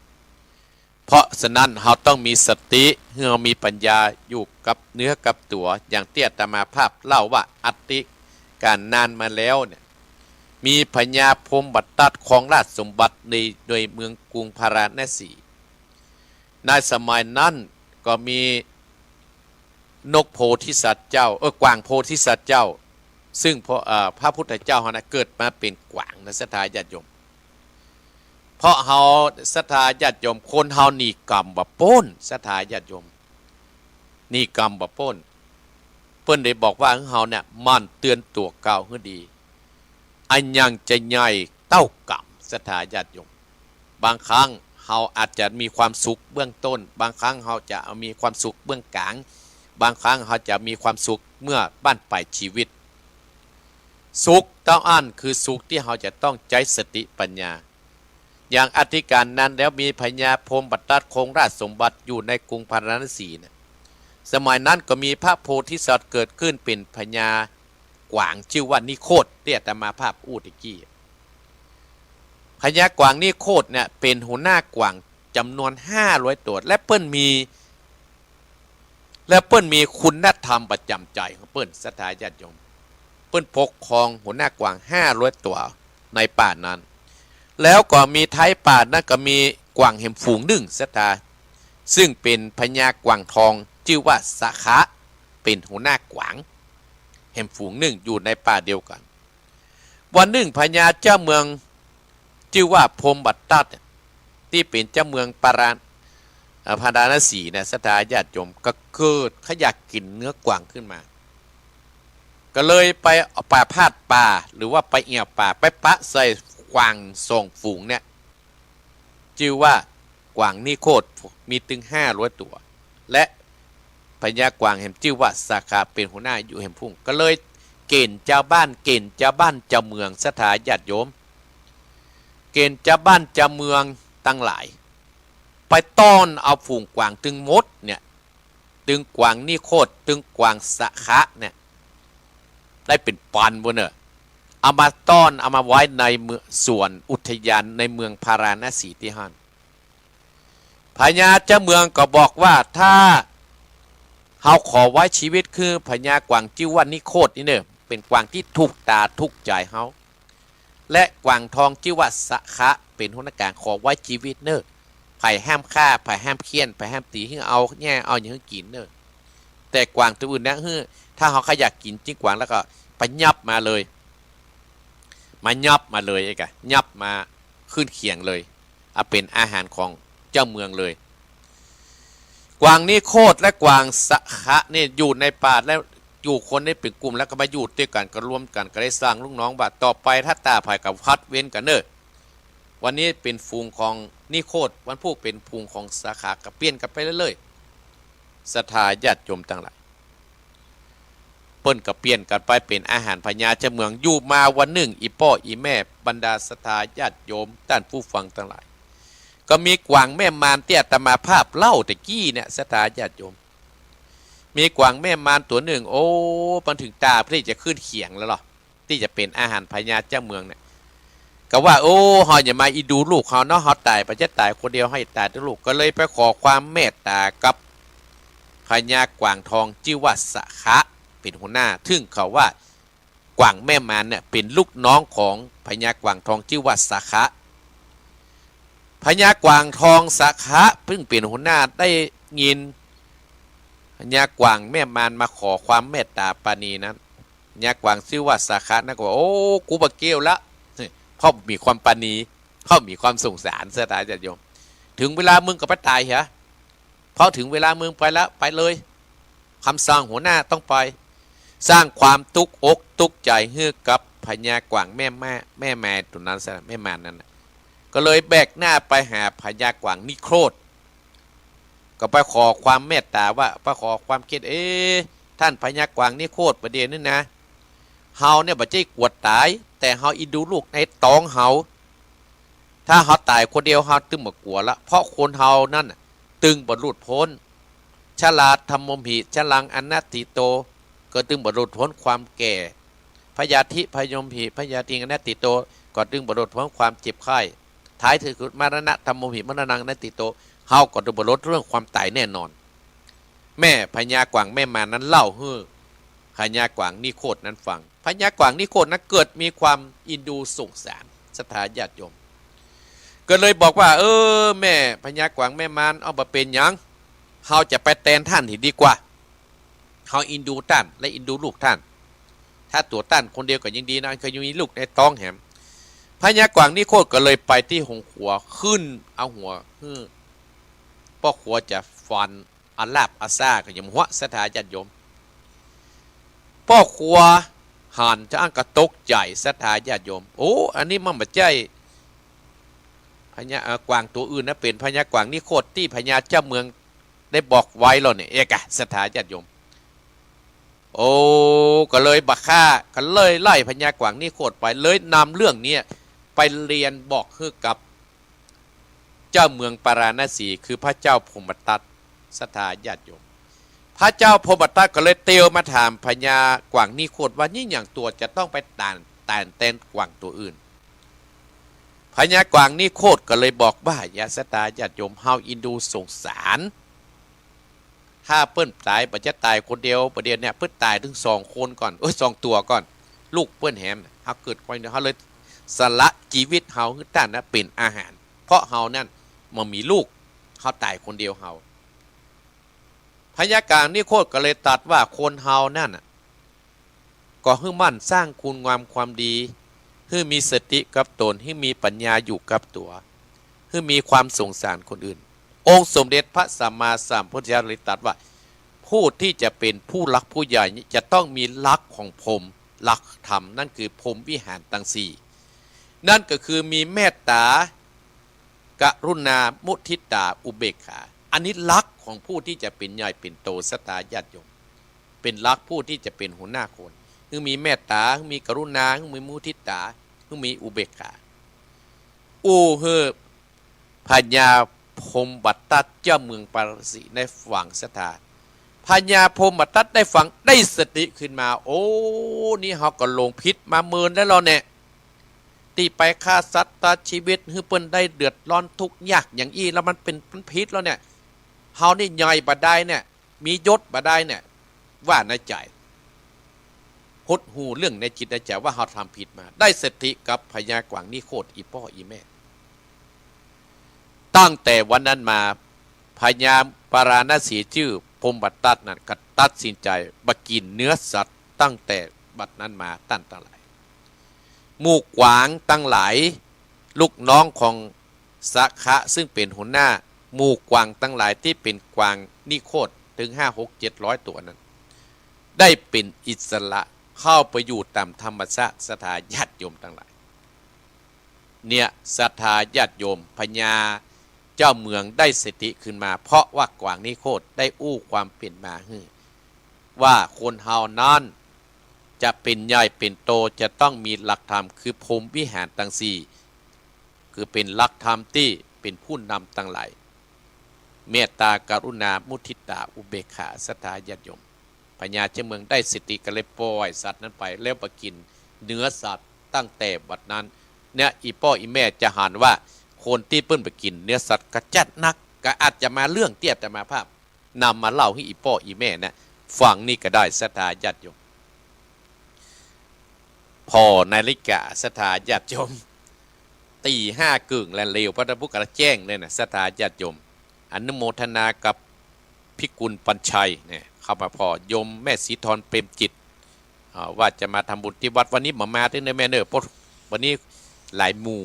เพราะฉะนั้นเฮาต้องมีสติ หื้อเฮามีปัญญาอยู่กับเนื้อกับตั๋ว อย่างตี้อาตมาภาพเล่าว่าอดีตก๋านนานมาแล้วเนี่ย มีพญาพรหมทัตครองราชสมบัติใน ในเมืองกรุงพาราณสี ในสมัยนั้นก็มีนกโพธิสัตว์เจ้า เออ กวางโพธิสัตว์เจ้า ซึ่งพระ เอ่อ พระพุทธเจ้าเฮานะเกิดมาเป๋นกวางนะ ศรัทธาญาติโยม เพราะเฮา ศรัทธาญาติโยม คนเฮาหนีกรรมบ่ป๊น ศรัทธาญาติโยม หนีกรรมบ่ป๊น เปิ้นได้บอกว่าหื้อเฮาเนี่ยหมั่นเตื๋อนตั๋วเก่าหื้อดี อะหยังจะใหญ่เต้ากรรม ศรัทธาญาติโยม บางครั้งเฮาอาจจะมีความสุขเบื้องต้น บางครั้งเฮาจะมีความสุขเบื้องก๋าง บางครั้งเฮาจะมีความสุขเมื่อบั้นปลายจีวิต สุขเต้าอั้นคือสุขตี้เฮาจะต้องใจ๊สติปัญญา อย่างอดีตก๋านนานแล้วมีพญาพรหมทัตครองราชสมบัติอยู่ในกรุงพาราณสีนะ สมัยนั้นก็มีพระโพธิสัตว์เกิดขึ้นเป๋นพญากวาง จื้อว่านิโคธ ตี้อาตมาภาพอู้ตะกี้ พญากวางนิโคธเนี่ยเป๋นหัวหน้ากวางจ๋ำนวนห้าร้อยตั๋ว และเปิ้นมี และเปิ้นมีคุณธรรมประจ๋ำใจ๋ของเปิ้น ศรัทธาญาติโยม เปิ้นปกครองหัวหน้ากวางห้าร้อยตั๋วในป่านั้น แล้วก็มีท้ายป่านั้นก็มีกวางแหมฝูงนึ่ง ศรัทธา ซึ่งเป๋นพญากวางทอง จื้อว่าสาขะ เป๋นหัวหน้ากวางแหมฝูงนึ่งอยู่ในป่าเดียวกั๋น วันนึ่งพญาเจ้าเมืองจื้อว่าพรหมทัตเนี่ย ตี้เป๋นเจ้าเมืองปาราณ อ่า พาราณสีเนี่ย ศรัทธาญาติโยม ก็เกิดขยากกิ๋นเนื้อกวางขึ้นมา ก็เลยไปเอาป่าพาดป่า หรือว่าไปเอี่ยวป่า ไปปะใส่กวางสองฝูงเนี่ย จื้อว่ากวางนิโครธ มีตึงห้าร้อยตั๋ว และพญากวางแหมจื้อว่าสาขะ เป๋นหัวหน้าอยู่แหมฝูง ก็เลยเก๋ณฑ์จาวบ้าน เก๋ณฑ์จาวบ้านจาวเมือง ศรัทธาญาติโยม เก๋ณฑ์จาวบ้านจาวเมืองตังหลาย ไปต้อนเอาฝูงกวางตึงหมดเนี่ย ตึงกวางนิโครธ ตึงกวางสาขะเนี่ย ได้เป๋นปันปู้นเน่อ เอามาต้อน เอามาไว้ในเมือง สวนอุทยานในเมืองพาราณสีตี้หั้น พญาจาวเมืองก็บอกว่า ถ้าเฮาขอไว้จีวิตคือพญากวางจื้อว่านิโครธนี่เน่อ เป๋นกวางตี้ถูกต๋าถูกใจ๋เฮา และกวางทองจื้อว่าสาขะ เป๋นหัวหน้ากลาง ขอไว้จีวิตเน่อ ใผห้ามฆ่า ใผห้ามเฆี่ยน ใผห้ามตี๋ หื้อเอาแย่เอาหยังหื้อกิ๋นเน่อ แต่กวางตั๋วอื่นเนี่ย หื้อ ถ้าเฮาใค่อยากกิ๋นจิ๊งกวางแล้วก็ไปยับมาเลย มายับมาเลย ไอ้กะ ยับมาขึ้นเขียงเลย เอาเป๋นอาหารของจาวเมืองเลย กวางนิโครธและกวางสาขะเนี่ยอยู่ในป่า แล้วอยู่คนได้เป๋นกลุ่ม แล้วก็มาอยู่ตวยกั๋น ก็รวมกั๋น ก็ได้สั่งลูกน้องว่า ต่อไปถ้าต๋าใผก็ผลัดเว้นกั๋นเน่อ วันนี้เป๋นฝูงของนิโครธ วันพูกเป๋นฝูงของสาขะ ก็เปลี่ยนกั๋นไปเรื่อยๆ ศรัทธาญาติโยมตังหลาย เปิ้นก็เปลี่ยนกั๋นไปเป๋นอาหารพญาจาวเมือง อยู่มาวันนึ่ง อี่ป้ออี่แม่ บรรดาศรัทธาญาติโยม ต้านผู้ฟังตังหลาย ก็มีกวางแม่มานตี้อาตมาภาพเล่าแต่กี้เนี่ย ศรัทธาญาติโยม มีกวางแม่มานตั๋วนึ่ง โอ้ มันเถิงต๋าตี้จะขึ้นเขียงแล้วเหรอ ตี้จะเป๋นอาหารพญาจาวเมืองเนี่ย ก็ว่า โอ้ เฮาอย่ามาอินดูลูกเฮาเนาะ เฮาต๋ายไปจะต๋ายคนเดียว เฮาต๋ายตึงลูก ก็เลยไปขอความเมตต๋ากับพญากวางทองจื้อว่าสาขะ เป๋นหัวหน้า ซึ่งเขาว่ากวางแม่มานเนี่ยเป๋นลูกน้องของพญากวางทองจื้อว่าสาขะ พญากวางทองสาขะซึ่งเป๋นหัวหน้าได้ยินพญากวางแม่มานมาขอความเมตต๋าปราณีนั้น พญากวางจื้อว่าสาขะนั้นก็ว่า โอ้ กูบ่เกี่ยวละ เพราะมีความปราณี เพราะมีความสงสาร ศรัทธาญาติโยม เถิงเวลามึงก็ไปต๋ายเหีย พอเถิงเวลามึงไปแล้ว ไปเลย กำสั่งหัวหน้าต้องไป สร้างความตุ๊กอกตุ๊กใจ๋หื้อกับพญากวางแม่ แม่ แม่มานตั๋วนั้นซะ แม่มานนั้นน่ะ ก็เลยแบกหน้าไปหาพญากวางนิโครธ ก็ไปขอความเมตต๋าว่า ไปขอความเกต เอ๊ะ ต้านพญากวางนิโครธ บ่าเดี่ยวนี้นะ เฮาเนี่ยบ่ใจ้กั๋วต๋าย แต่เฮาอินดูลูกในต๊องเฮา ถ้าเฮาต๋ายคนเดียวเฮาตึงบ่กั๋วละ เพราะคนเฮานั้นน่ะตึงบ่หลุดป๊น ชราธัมโมหิ ชรังอนัตถิโต ก็ตึงบ่หลุดป๊นความแก่ พยาธิพยมหิ พยาธิอนัตถิโต ก็ตึงบ่หลุดป๊นความเจ็บไข้ ท้ายที่สุด มรณะธัมโมหิ มรณังอนัตถิโต เฮาก็ตึงบ่หลุดเรื่องความต๋ายแน่นอน แม่พญากวางแม่มานนั้นเล่าหื้อพญากวางนิโครธนั้นฟัง พญากวางนิโครธนั้นเกิดมีความอินดูสงสาร ศรัทธาญาติโยม ก็เลยบอกว่า เออ แม่พญากวางแม่มาน เอาบ่เป๋นหยัง เฮาจะไปแตนต้านดีกว่า เฮาอินดูต้านและอินดูลูกต้าน ถ้าตั๋วต้านคนเดียวก็ยังดีนะ คือยังมีลูกในต๊องแหม พญากวางนิโครธก็เลยไปตี้โฮงขัว ขึ้นเอาหัวหื้อป้อขัวจะฟัน อาลาบอาซ่าก็ยังหัว ศรัทธาญาติโยม ป้อขัวหันจาอั้นก็ตกใจ๋ ศรัทธาญาติโยม โอ้ อันนี้มันบ่ใจ้พญา เอ่อ กวางตั๋วอื่นนะ เป๋นพญากวางนิโครธตี้พญาจาวเมืองได้บอกไว้แล้วเนี่ย เอ๊ะกะ ศรัทธาญาติโยม โอ้ ก็เลยบ่ฆ่า ก็เลยไล่พญากวางนิโครธไป เลยนำเรื่องเนี้ยไปเรียนบอกหื้อกับ เจ้าเมืองปาราณสี คือพระเจ้าพรหมทัต ศรัทธาญาติโยม พระเจ้าพรหมทัตก็เลยเตียวมาถามพญากวางนิโครธว่า นี่หยังตั๋วจะต้องไปต๋าน ต๋านแตนกวางตั๋วอื่น พญากวางนิโครธก็เลยบอกว่า อย่า ศรัทธาญาติโยม เฮาอินดูสงสาร ถ้าเปิ้นต๋าย บ่าจะต๋ายคนเดียว บ่าเดี่ยวเนี่ย เปิ้นต๋ายเถิงสองคนก่อน โอ้ย สองตั๋วก่อน ลูกเปิ้นแหม เฮาเกิดคนเดียว เฮาเลยสละจีวิตเฮาหื้อต้านนะเป๋นอาหาร เพราะเฮานั้นบ่มีลูก เฮาต๋ายคนเดียวเฮา พญากวางนิโครธก็เลยตรัสว่า คนเฮานั้นน่ะ ก็หื้อหมั่นสร้างคุณงามความดี หื้อมีสติกับตน หื้อมีปัญญาอยู่กับตั๋ว หื้อมีความสงสารคนอื่น โอ องค์สมเด็จพระสัมมาสัมพุทธเจ้าเลยตรัสว่า ผู้ที่จะเป็นผู้หลักผู้ใหญ่นี้จะต้องมีหลักของพรหม หลักธรรม นั่นคือพรหมวิหารตังสี่ นั่นก็คือมีเมตตา กรุณา มุทิตา อุเบกขา อันนี้หลักของผู้ที่จะเป็นใหญ่เป็นโต ศรัทธาญาติโยม เป็นหลักผู้ที่จะเป็นหัวหน้าคน คือมีเมตตา คือมีกรุณา คือมีมุทิตา คือมีอุเบกขา อู้หื้อพญาพรหมทัตเจ้าเมืองปาราณสีได้ฟังศรัทธา พญาพรหมทัตได้ฟังได้สติขึ้นมา โอ้ นี่เฮาก็หลงผิดมาเมินแล้วแหละ ตี้ไปฆ่าสัตว์ตัดชีวิตหื้อเปิ้นได้เดือดร้อนทุกข์ยากอย่างอี้ แล้วมันเป๋น มันผิดแล้วเนี่ย เฮานี่ใหญ่บ่ได้เนี่ย มียศบ่ได้เนี่ย ว่าในใจ๋ หดหู่เรื่องในจิตในใจ๋ว่าเฮาทำผิดมา ได้สติกับพญากวางนิโครธ อี่ป้ออี่แม่ ตั้งแต่วันนั้นมา พญาปาราณสีจื้อพรหมทัตนั้นก็ตัดสินใจ๋บ่กิ๋นเนื้อสัตว์ ตั้งแต่บัดนั้นมา ต้านตังหลาย หมู่กวางตังหลาย ลูกน้องของสะคะ ซึ่งเป๋นหัวหน้าหมู่กวางตังหลายตี้เป๋นกวางนิโครธ เถิงห้า หก เจ็ดร้อยตั๋วนั้น ได้เป๋นอิสระ เข้าไปอยู่ต๋ามธรรมชาติ ศรัทธาญาติโยมตังหลาย เนี่ย ศรัทธาญาติโยม พญาเจ้าเมืองได้สติขึ้นมา เพราะว่ากวางนิโครธได้อู้ความเป๋นมาหื้อ ว่าคนเฮานั้นจะเป๋นใหญ่เป๋นโตจะต้องมีหลักธรรม คือพรหมวิหารตังสี่ คือเป๋นหลักธรรมตี้เป๋นผู้นำตังหลาย เมตตา กรุณา มุทิตา อุเบกขา ศรัทธาญาติโยม พญาเจ้าเมืองได้สติก็เลยปล่อยสัตว์นั้นไป แล้วบ่กิ๋นเนื้อสัตว์ตั้งแต่บัดนั้น เนี่ย อี่ป้ออี่แม่จะหันว่า คนตี้เปิ้นบ่กิ๋นเนื้อสัตว์ก็จัดหนัก ก็อาจจะมาเรื่องตี้อาตมาภาพนำมาเล่าหื้ออี่ป้ออี่แม่เนี่ยฟังนี่ก็ได้ ศรัทธาญาติโยม ผ่อนาฬิกา ศรัทธาญาติโยม ตีห้าเกิ่งแล้ว เร็ว พระพุทธกระแจ้งเลยนะ ศรัทธาญาติโยม อนุโมทนากับพิกุลปัญชัยเนี่ย เข้ามาผ่อ โยมแม่ศรีธรเปรมจิต อ่า ว่าจะมาทำบุญตี้วัด วันนี้บ่มาตี้เน่อแม่เน่อ เพราะวันนี้หลายหมู่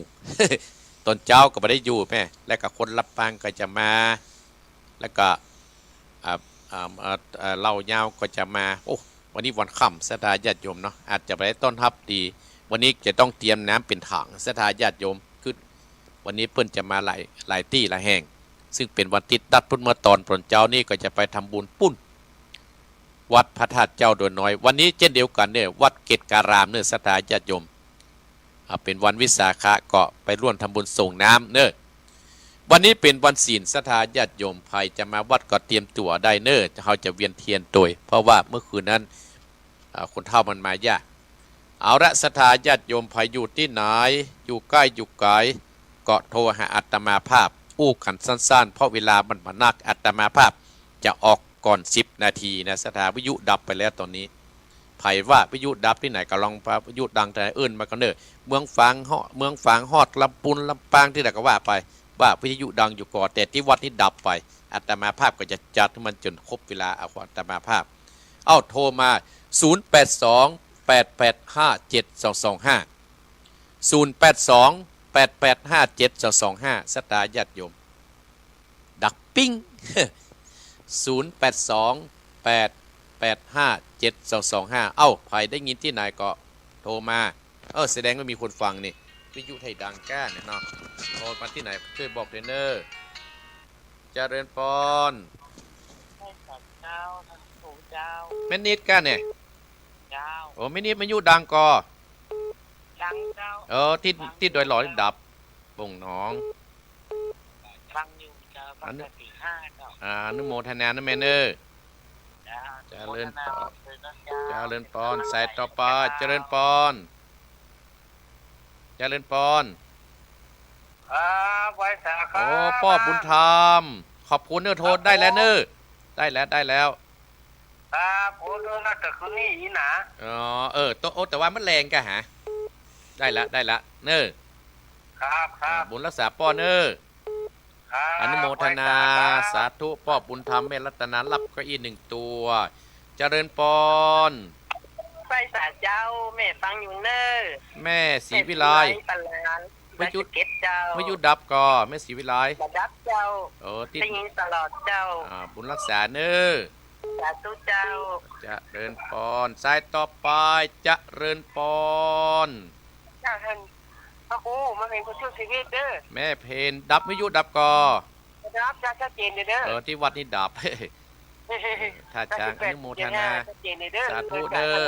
ต๋อนเจ๊าก็บ่ได้อยู่แม่ แล้วก็คนลำปางก็จะมา แล้วก็ อ่า อ่า อ่า อ่า เล่ายาวก็จะมา โอ้ วันนี้วันค่ำ ศรัทธาญาติโยมเนาะ อาจจะบ่ได้ต้อนฮับดี วันนี้จะต้องเตรียมน้ำเป๋นถัง ศรัทธาญาติโยม คือวันนี้เปิ้นจะมาหลาย หลายตี้หลายแห่ง ซึ่งเป๋นวันอาทิตย์ ตัดพุ้นเมื่อต๋อนป๋นเจ๊านี่ก็จะไปทำบุญปุ้น วัดพระธาตุเจ้าดอยน้อย วันนี้เจ้นเดียวกั๋นเน่อ วัดเกตการามเน่อ ศรัทธาญาติโยม อ่า เป๋นวันวิสาขะก็ไปร่วมทำบุญส่งน้ำเน่อ วันนี้เป๋นวันศีล ศรัทธาญาติโยม ใผจะมาวัดก็เตรียมตั๋วได้เน่อ เฮาจะเวียนเตียนตวย เพราะว่าเมื่อคืนนั้น อ่า คนเฒ่ามันมายาก เอาละ ศรัทธาญาติโยม ใผอยู่ตี้ไหน อยู่ใก้อยู่ไก๋ ก็โทรหาอาตมาภาพ อู้กั๋นสั้นๆ เพราะเวลามันบ่นัก อาตมาภาพจะออกก่อนสิบนาทีนะ ศรัทธา วิทยุดับไปแล้วต๋อนนี้ ใผว่าวิทยุดับตี้ไหนก็ลองว่าวิทยุดังตี้ไหน เอิ้นมาก่อเน่อ เมืองฝางฮอด เมืองฝางฮอดลำปูนลำปางตี้ใดก็ว่าไป ว่าวิทยุดังอยู่ก่อ แต่ตี้วัดนี้ดับไป อาตมาภาพก็จะจัดหื้อมันจ๋นครบเวลา เอา ของอาตมาภาพ เอ้า โทรมา ศูนย์แปดสอง แปดแปดห้า เจ็ดสองสองห้า ศูนย์แปดสอง แปดแปดห้า เจ็ดสองสองห้า ศรัทธาญาติโยม ดังปิ๊ง ศูนย์แปดสอง แปดแปดห้า เจ็ดสองสองห้า เอ้า ใผได้ยินตี้ไหนก็โทรมา เออ แสดงว่ามีคนฟังนี่ วิทยุไทยดังก้าเนี่ยเนาะ โทรมาตี้ไหน จ้วยบอกเน่อ เจริญปอน เจ้า ท่านผู้เจ้า แม่นิดก้าเนี่ย เจ้า โอ้ แม่นิดวิทยุดังก่อ ดังเจ้า เออ ตี้ ดัง ตี้ดอยหลอดดับ บ่งหนอง ฟังอยู่เจ้า ฟัง อนุ แต่ตีห้าเจ้า อ่า อนุโมทนานะแม่เน่อ เจ้า เจริญปอน อนุโมทนาบุญด้วยนะเจ้า เจริญปอน สายต่อไป เจริญปอน เจริญปอน ครับ ไหว้สาครับ โอ้ ป้อบุญธรรม ขอบคุณเน่อ โทรได้แล้วเน่อ ครับผม ได้แล้ว ได้แล้ว ครับ โอ้ โทรมาแต่คืนนี้อีกนะ อ๋อ เออ โต โอ้ แต่ว่ามันแลงกะหา ได้ละ ได้ละ เน่อ ครับ ครับ อ่า บุญรักษาป้อเน่อ ครับ อนุโมทนา ไหว้สาครับ สาธุ ป้อบุญธรรม แม่รัตนา รับเก้าอี้หนึ่งตัว เจริญปอน ไหว้สาเจ้า แม่ฟังอยู่เน่อ แม่ศรีวิไล แม่ศรีวิไล ปานหลาน วิทยุ เก้าสิบเจ็ดเจ้า วิทยุดับก่อ แม่ศรีวิไล บ่ดับเจ้า โอ้ ติด ได้ยินตลอดเจ้า อ่า บุญรักษาเน้อ สาธุเจ้า เจริญปอน สายต่อไป เจริญปอน เจ้าท่านพระครู มาเป็นผู้ช่วยชีวิตเด้อ แม่เพน ดับวิทยุดับก่อ ดับ ชัดเจนเด้อ เออ ตี้วัดนี่ดับ เออ ถ้าจางอนุโมทนา ชัดเจนเด้อ สาธุเน้อ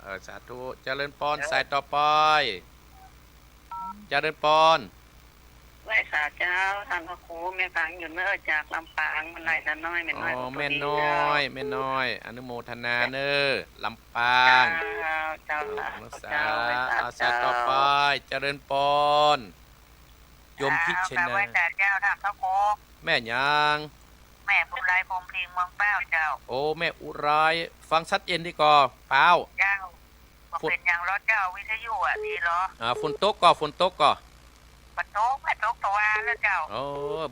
เออ สาธุ เจริญปอน สายต่อไป เจริญปอน ไหว้สาเจ้า ท่านพระครู แม่ฟังอยู่เน้อ จากลำปาง แม่น้อย น้อย แม่น้อย อ๋อ แม่น้อย แม่น้อย อนุโมทนาเน้อ ลำปาง เจ้า เจ้า เออ สาธุ เจ้า ไหว้สา เอาสายต่อไป เจ้า เจริญปอน โยมพิชยนา เจ้า ไหว้สาเจ้า ท่านพระครู แม่หยัง แม่อุไร พรหมพลิง เมืองป้าวเจ้า โอ้ แม่อุไร ฟังชัดเจนดีก่อ ป้าว เจ้า บ่เป๋นหยังลอเจ้า วิทยุอะ ดีลอ อ่า ฝนตกก่อ ฝนตกก่อ บ่ตก บ่ตกตะวาแล้วเจ้า โอ้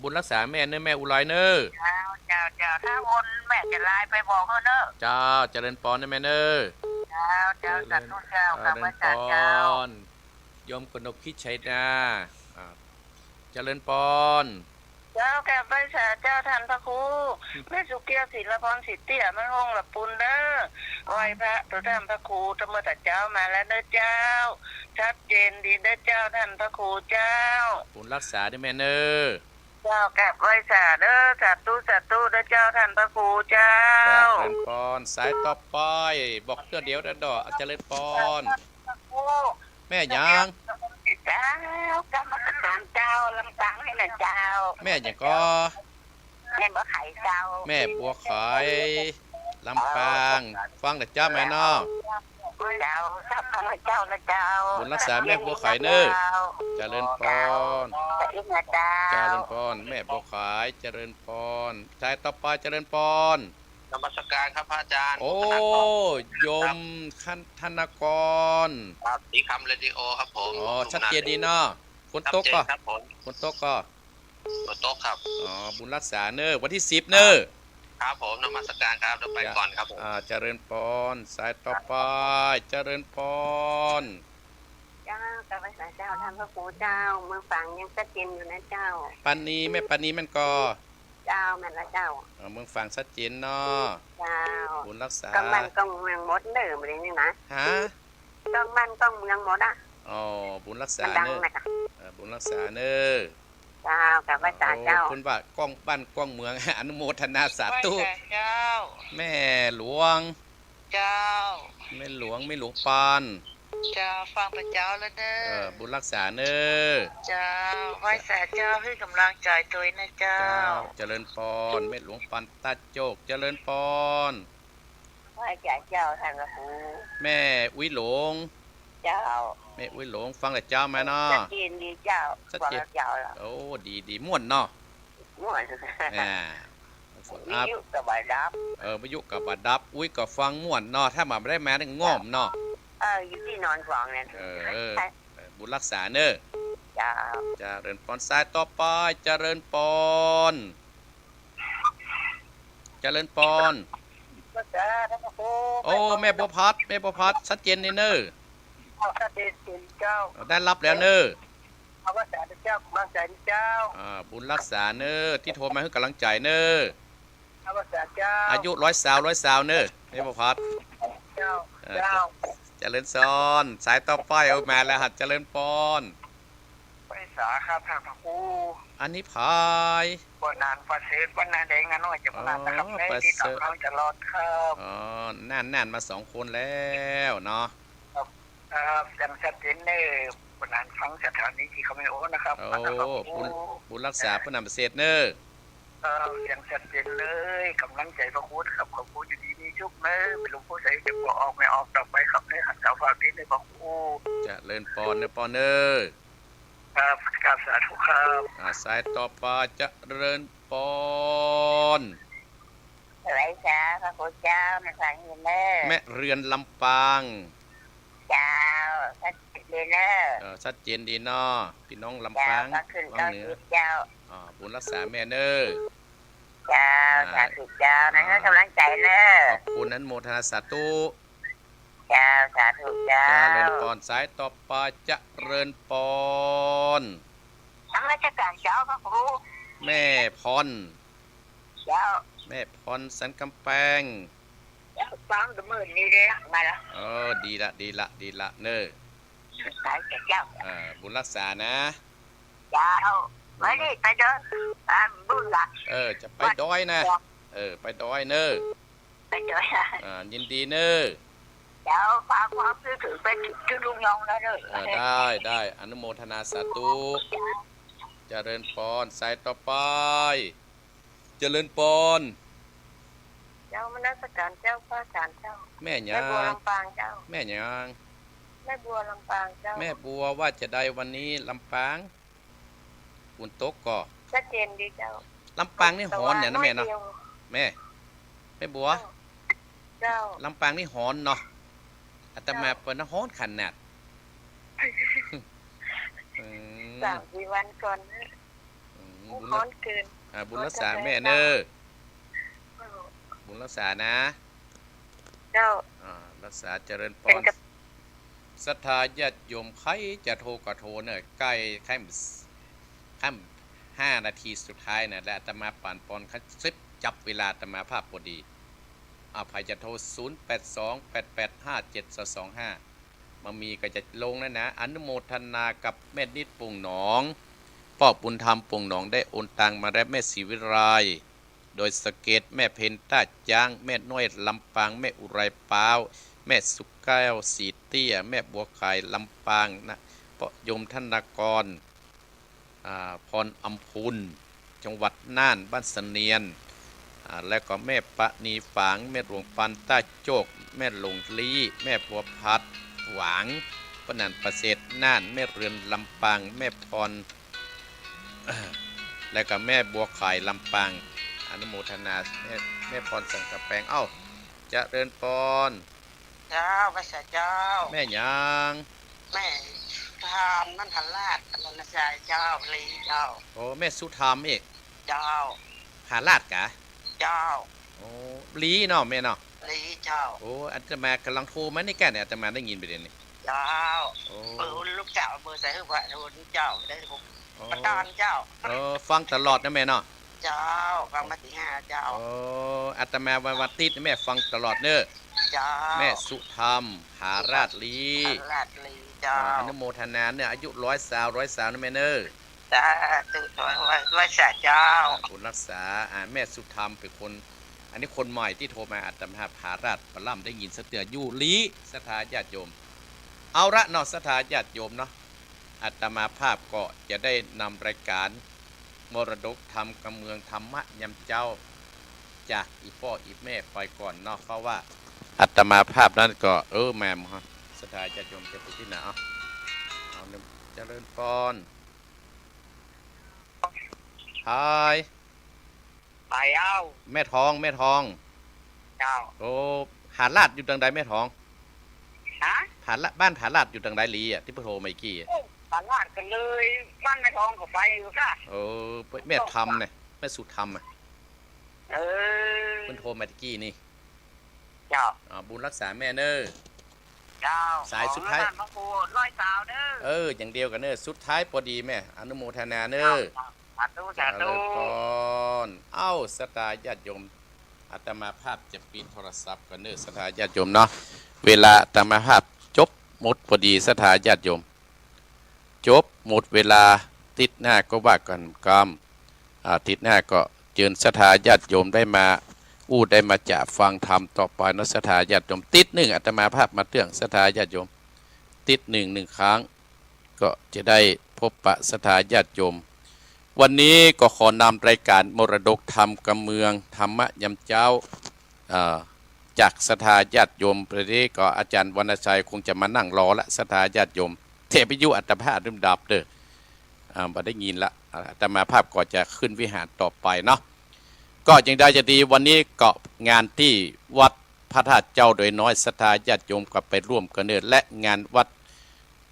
บุญรักษาแม่เน้อ แม่อุไรเน้อ เจ้า เจ้า เจ้า ถ้าโอนแม่จะไลน์ไปบอกหื้อเน้อ เจ้า เจริญปอนเน้อแม่เน้อ เจ้า เจ้า สาธุเจ้า เจริญ กราบไหว้สาเจ้า เจริญปอน โยมกนกพิชยนา อ่า เจริญปอน เจ้า กราบไหว้สาเจ้า ท่านพระครู แม่สุเกี้ยว ศิลปร ศรีเตี้ย แม่ฮ่อง ละปูนเน้อ ไหว้พระต่อท่านพระครู ตะเมิดตะเจ๊ามาแล้วเน้อเจ้า ชัดเจนดีเน้อเจ้า ท่านพระครูเจ้า บุญรักษาเน้อแม่เน้อ เจ้า กราบไหว้สาเน้อ สาธุ สาธุเน้อเจ้า ท่านพระครูเจ้า เจริญปอน สายต่อไป บอกเตื้อเดียวเด้อ เจริญปอน พระครู แม่หยัง เจ้า กรรมการเจ้า ลำปางนี่นะเจ้า แม่หยังก่อ แม่บัวไขเจ้า แม่บัวไข ลำปาง ฟังแต่เจ๊าแม่เนาะ เจ้า เจ้า ข้าพเจ้านะเจ้า บุญรักษาแม่บัวไขเน้อ เจริญปอน เจ้า เจริญปอน แม่บัวไข เจริญปอน สายต่อไป เจริญปอน นมัสการครับพระอาจารย์ โอ้ โยมธนากร ครับ สีคำเรดิโอครับผม อ๋อ ชัดเจนดีเนาะ ฝนตกก่อ ชัดเจนครับผม ฝนตกก่อ ฝนตกครับ อ๋อ บุญรักษาเน้อ วันที่สิบเน้อ ครับผม นมัสการครับ เดี๋ยวไปก่อนครับผม อ่า เจริญปอน สายต่อไป เจริญปอน เจ้า กราบไหว้สาเจ้า ท่านพระครูเจ้า เมืองฝางยังชัดเจนอยู่นะเจ้า ปานี แม่ปานีแม่นก่อ เจ้า แม่นละเจ้า เออ เมืองฝางชัดเจนเนาะ เจ้า บุญรักษา ก้องบ้านก้องเมืองหมดเน้อ มื้อนี้นี่นะ ฮะ ก้องบ้านก้องเมืองหมดอะ อ๋อ บุญรักษาเน้อ มันดังนะกะ เออ บุญรักษาเน้อ เจ้า กราบไหว้สาเจ้า โอ้ เปิ้นว่าก้องบ้านก้องเมือง อนุโมทนาสาธุ ไหว้สาเจ้า แม่หลวง เจ้า แม่หลวง แม่หลวงปาน เจ้า ฟังแต่เจ๊าแล้วเน้อ เออ บุญรักษาเน้อ เจ้า ไหว้สาเจ้า หื้อกำลังใจ๋ตวยนะเจ้า เจ้า เจริญปอน แม่หลวงปานตาโจก เจริญปอน ไหว้สาเจ้า ท่านพระครู แม่อุ๊ยหลง เจ้า แม่อุ๊ยหลง ฟังแต่เจ๊ามาเนาะ ชัดเจนดีเจ้า ชัดเจน ฟังแต่เจ๊าแล้ว โอ้ ดี ดี ม่วนเนาะ ม่วน อ่า วิทยุก็บ่ดับ เออ วิทยุก็บ่ดับ อุ๊ยก็ฟังม่วนเนาะ ถ้าบ่ได้มาเนี่ยง่อมเนาะ เออ อยู่ตี้นอนฟังเนี่ย เออ เออ เออ บุญรักษาเน้อ เจ้า เจริญปอน สายต่อไป เจริญปอน เจริญปอน พระเจ้า ท่านพระครู โอ้ แม่บัวพัด แม่บัวพัด ชัดเจนนี่เน้อ ชัดเจนเจ้า ได้รับแล้วเน้อ เอาว่าสาธุเจ้า กำลังใจ๋ดีเจ้า อ่า บุญรักษาเน้อ ตี้โทรมาหื้อกำลังใจ๋เน้อ เอาว่าสาเจ้า อายุร้อยซาว ร้อยซาวเน้อ แม่บัวพัด เจ้า เออ เจ้า เจริญปอน สายต่อไป เอามาแล้วฮะ เจริญปอน ไหว้สาครับ ท่านพระครู อันนี้ผาย บ่นานประเสริฐ วันนาแดงนาน้อย จะบ่นานนะครับ อ๋อ เน้อ ประเสริฐ ติดตามข่าวตลอดครับ อ๋อ นั่นๆ มาสองคนแล้วเนาะ ครับ ครับ เสียงชัดเจนเน้อ บ่นานฟังสถานีตี้เขาไม่โอ้นะครับ โอ้ มาตลอด บุญ บุญรักษา ผู้นำประเสริฐเน้อ ครับ เสียงชัดเจนเลย กำลังใจ๋พระครูครับ ขอบคุณ อยู่ดีมีสุขเน้อ เป็นหลวงปู่ใสจะบ่ออกไม่ออกต่อไปครับเน้อ หันเสาฝากดีเน้อพระครู เจริญปอนเน้อปอนเน้อ ครับ ครับ สาธุครับ อ่า สายต่อไป เจริญปอน ไหว้สาพระครูเจ้า แม่ฟังอยู่เน้อ แม่เรือนลำปาง เจ้า ชัดเจนเน้อ เออ ชัดเจนดีเนาะ ปี้น้องลำปาง เจ้า ก็ขึ้น วังเหนือ เก้าสิบเจ้า อ่า บุญรักษาแม่เน้อ เจ้า อ่า สาธุเจ้า นะ อ่า หื้อกำลังใจ๋เน้อ ขอบคุณ อนุโมทนาสาธุ เจ้า สาธุเจ้า เจริญปอน สายต่อไป เจริญปอน นมัสก๋านเจ้าพระครู แม่พร เจ้า แม่พรสันกำแปง เจ้า ฟังแต่มื้อนี้เลยมาละ เออ ดีละ ดีละ ดีละเน่อ สาธุเจ้า อ่า บุญรักษานะ เจ้า วันนี้ไปดอย อ่า บุญละ เออ จะไปดอยนะ เออ ไปดอยเน่อ ไปดอยนะ อ่า ยินดีเน่อ เจ้า ฝากความคิดถึงไปถึงลุงยองแล้วเน่อ เออ ได้ ได้ อนุโมทนาสาธุ เจ้า เจริญปอน สายต่อไป เจริญปอน เจ้า นมัสก๋านเจ้า พระอาจารย์เจ้า แม่หยัง แม่บัวลำปางเจ้า แม่หยัง แม่บัวลำปางเจ้า แม่บัวว่าจะใดวันนี้ลำปาง ฝนตกก่อ ชัดเจนดีเจ้า ลำปางนี่ฮ้อนเนี่ยนะแม่เนาะ ตกแต่ว่าน้อยเดียว แม่ แม่บัว เจ้า เจ้า ลำปางนี่ฮ้อนเนาะ อาตมา เจ้า เปิ้นฮ้อนขนาด อืม สามสี่วันก่อนนะ อืม บุญรัก ฮ้อนเกิน อ่า บุญรักษาแม่เน่อ เจ้า บุญรักษานะ เจ้า อ่า รักษา เจริญปอน เป็นกับ ศรัทธาญาติโยมใครจะโทรก็โทรเน่อ ใก้ ใก้ ใก้ห้านาทีสุดท้ายน่ะ และอาตมาปั่นปอนคัดสิบ จับเวลาอาตมาภาพพอดี อ่า ใผจะโทร ศูนย์แปดสอง แปดแปดห้า เจ็ดสองสองห้า บ่มีก็จะลงแล้วนะ อนุโมทนากับแม่นิดโป่งหนอง ป้อบุญธรรมโป่งหนองได้โอนตังมาแล้ว แม่ศรีวิไล ดอยสะเก็ด แม่เพ็ญต้าจ๊าง แม่น้อยลำปาง แม่อุไรป๊าว แม่สุกแก้วสีเตี้ย แม่บัวไข่ลำปางนะ ป้อโยมธนากร อ่า พรอำพูน จังหวัดน่าน บ้านเสนียน อ่า แล้วก็แม่ปะนีฝาง แม่หลวงปันต้าโจก แม่หลวงลี้ แม่บัวผัดฝาง ป้อหนันประเสริฐน่าน แม่เรือนลำปาง แม่พร แล้วก็แม่บัวไข่ลำปาง อนุโมทนา แม่ แม่พรสังกะแปง เอ้า เจริญปอน เจ้า พระเจ้า แม่หยัง แม่สุธรรม มันหาราช อรุณชัยเจ้า ลีเจ้า โอ้ แม่สุธรรมอีก เจ้า หาราชกะ เจ้า โอ้ ลีเนาะแม่เนาะ ลีเจ้า โอ้ อาตมากำลังโทรมานี่แกเนี่ย อาตมาได้ยินไปเดี๋ยวนี้ เจ้า โอ้ เบอร์ลูกสาว เบอร์ใส่หื้อพระทุนเจ้า ได้ผม โอ้ ประจำเจ้า เออ ฟังตลอดนะแม่เนาะ เจ้า ฟังมาตีห้าเจ้า โอ้ อาตมาวัน วันอาทิตย์แม่ฟังตลอดเน่อ เจ้า แม่สุธรรม หาราชลี หาราชลีเจ้า อ่า อนุโมทนาเน่อ อายุร้อยซาว ร้อยซาวนะแม่เน่อ สาธุ ร้อย ร้อยสาเจ้า อ่า บุญรักษา อ่า แม่สุธรรมเป็นคน อันนี้คนใหม่ที่โทรมา อาตมาหาราชปะล่ำได้ยินสักเตื้อ อยู่ลีศรัทธาญาติโยม เอาละเนาะ ศรัทธาญาติโยมเนาะ อาตมาภาพก็จะได้นำรายการมรดกธรรมกำเมืองธรรมะยามเจ๊า จากอีป้ออีแม่ไปก่อนเนาะ เพราะว่าอาตมาภาพนั้นก็ เออ แม่มฮะ ศรัทธาญาติโยมจะไปที่ไหน เอา เอา เจริญปอน ฮาย ไปเอ้า แม่ทอง แม่ทอง เจ้า โอ้ หาราชอยู่ตางใดแม่ทอง ฮะ ผาลาด บ้านผาลาดอยู่ตางใดลีอะ ตี้เปิ้นโทรมาอีกกี้อะ โอ้ ผาลาดก็เลยบ้านแม่ทองก็ไปอยู่ค่ะ เออ แม่ธรรมเนี่ย แม่สุธรรมอะ เออ เปิ้นโทรมาตะกี้นี่ เจ้า อ่า บุญรักษาแม่เน่อ เจ้า สายสุดท้าย ขอพระครูร้อยสาวเน่อ เออ อย่างเดียวกั๋นเน่อ สุดท้ายพอดีแม่ อนุโมทนาเน่อ เจ้า สาธุ สาธุ เจริญปอน เอ้า ศรัทธาญาติโยม อาตมาภาพจะปิดโทรศัพท์ก่อนเน่อ ศรัทธาญาติโยมเนาะ เวลาอาตมาภาพจบหมดพอดี ศรัทธาญาติโยม จบหมดเวลา อาทิตย์หน้าก็ว่ากั๋นกำ อาทิตย์หน้าก็เจิญศรัทธาญาติโยมได้มาอู้ได้มาจ๋าฟังธรรมต่อไปเนาะ ศรัทธาญาติโยม อาทิตย์นึ่งอาตมาภาพมาเตื้องศรัทธาญาติโยม อาทิตย์นึ่งนึ่งครั้ง ก็จะได้พบปะศรัทธาญาติโยม วันนี้ก็ขอนำรายการมรดกธรรมกำเมืองธรรมะยามเจ๊า เอ่อ จากศรัทธาญาติโยม ประเดี๋ยวก็อาจารย์วรรณชัยคงจะมานั่งรอละ ศรัทธาญาติโยม แต่วิทยุอาตมาภาพดับเน่อ อ่า บ่ได้ยินละ อาตมาภาพก็จะขึ้นวิหารต่อไปเนาะ ก็อย่างใดจะดี วันนี้ก็งานตี้วัดพระธาตุเจ๊าดอยน้อย ศรัทธาญาติโยมก็ไปร่วมกั๋นเน่อ และงานวัด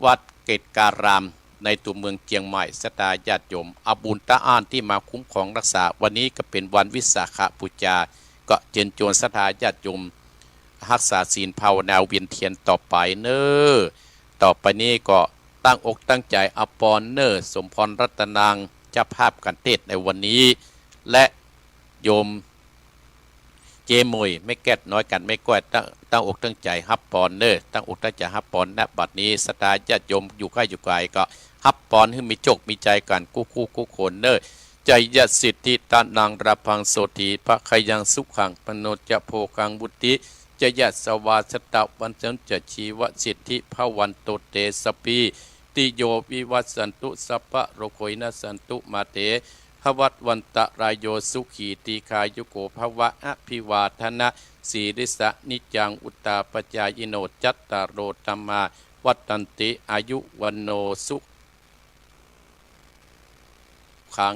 วัดเกตการามในตัวเมืองเจียงใหม่ ศรัทธาญาติโยม เอาบุญตาอ้านตี้มาคุ้มครองรักษา วันนี้ก็เป๋นวันวิสาขบูชา ก็เจิญจวนศรัทธาญาติโยม ฮักษาศีลภาวนาเวียนเตียนต่อไปเน่อ ต่อไปนี้ก็ตั้งอกตั้งใจ๋ฮับปอนเน่อ สมพรรัตนาง เจ้าภาพก๋านเตสน์ในวันนี้ และโยมเจ๊หมวย แม่แก้วน้อย กับแม่ก้อย ตั้ง ตั้งอกตั้งใจ๋ฮับปอนเน่อ ตั้งอกตั้งใจ๋ฮับปอน ณ บัดนี้ ศรัทธาญาติโยมอยู่ใก้อยู่ไก๋ก็ฮับปอนหื้อมีโจคมีชัยกั๋นกู้คู่กู้คนเน่อ จยสิทธิตานัง ราภัง โสติ ภะคะยัง สุขัง พะโน จะ โภคัง วุตติ จยะ สวา ชะตะ วัณฑัน จะ ชีวะ สิทธิ ภะวันตุ เต สะ พี ติ โย วิวัชชันตุ สัพพะ โรโค วินัสสันตุ มา เต ภะวัต วันตะ ราโย สุขี ตี ฆายุโก ภะวะ อะภิวาทะนะ สี ลิสสะ นิจจัง วุฑฒาปะจายิโน จัตตาโร ธัมมา วัฑฒันติ อายุ วัณโณ สุขัง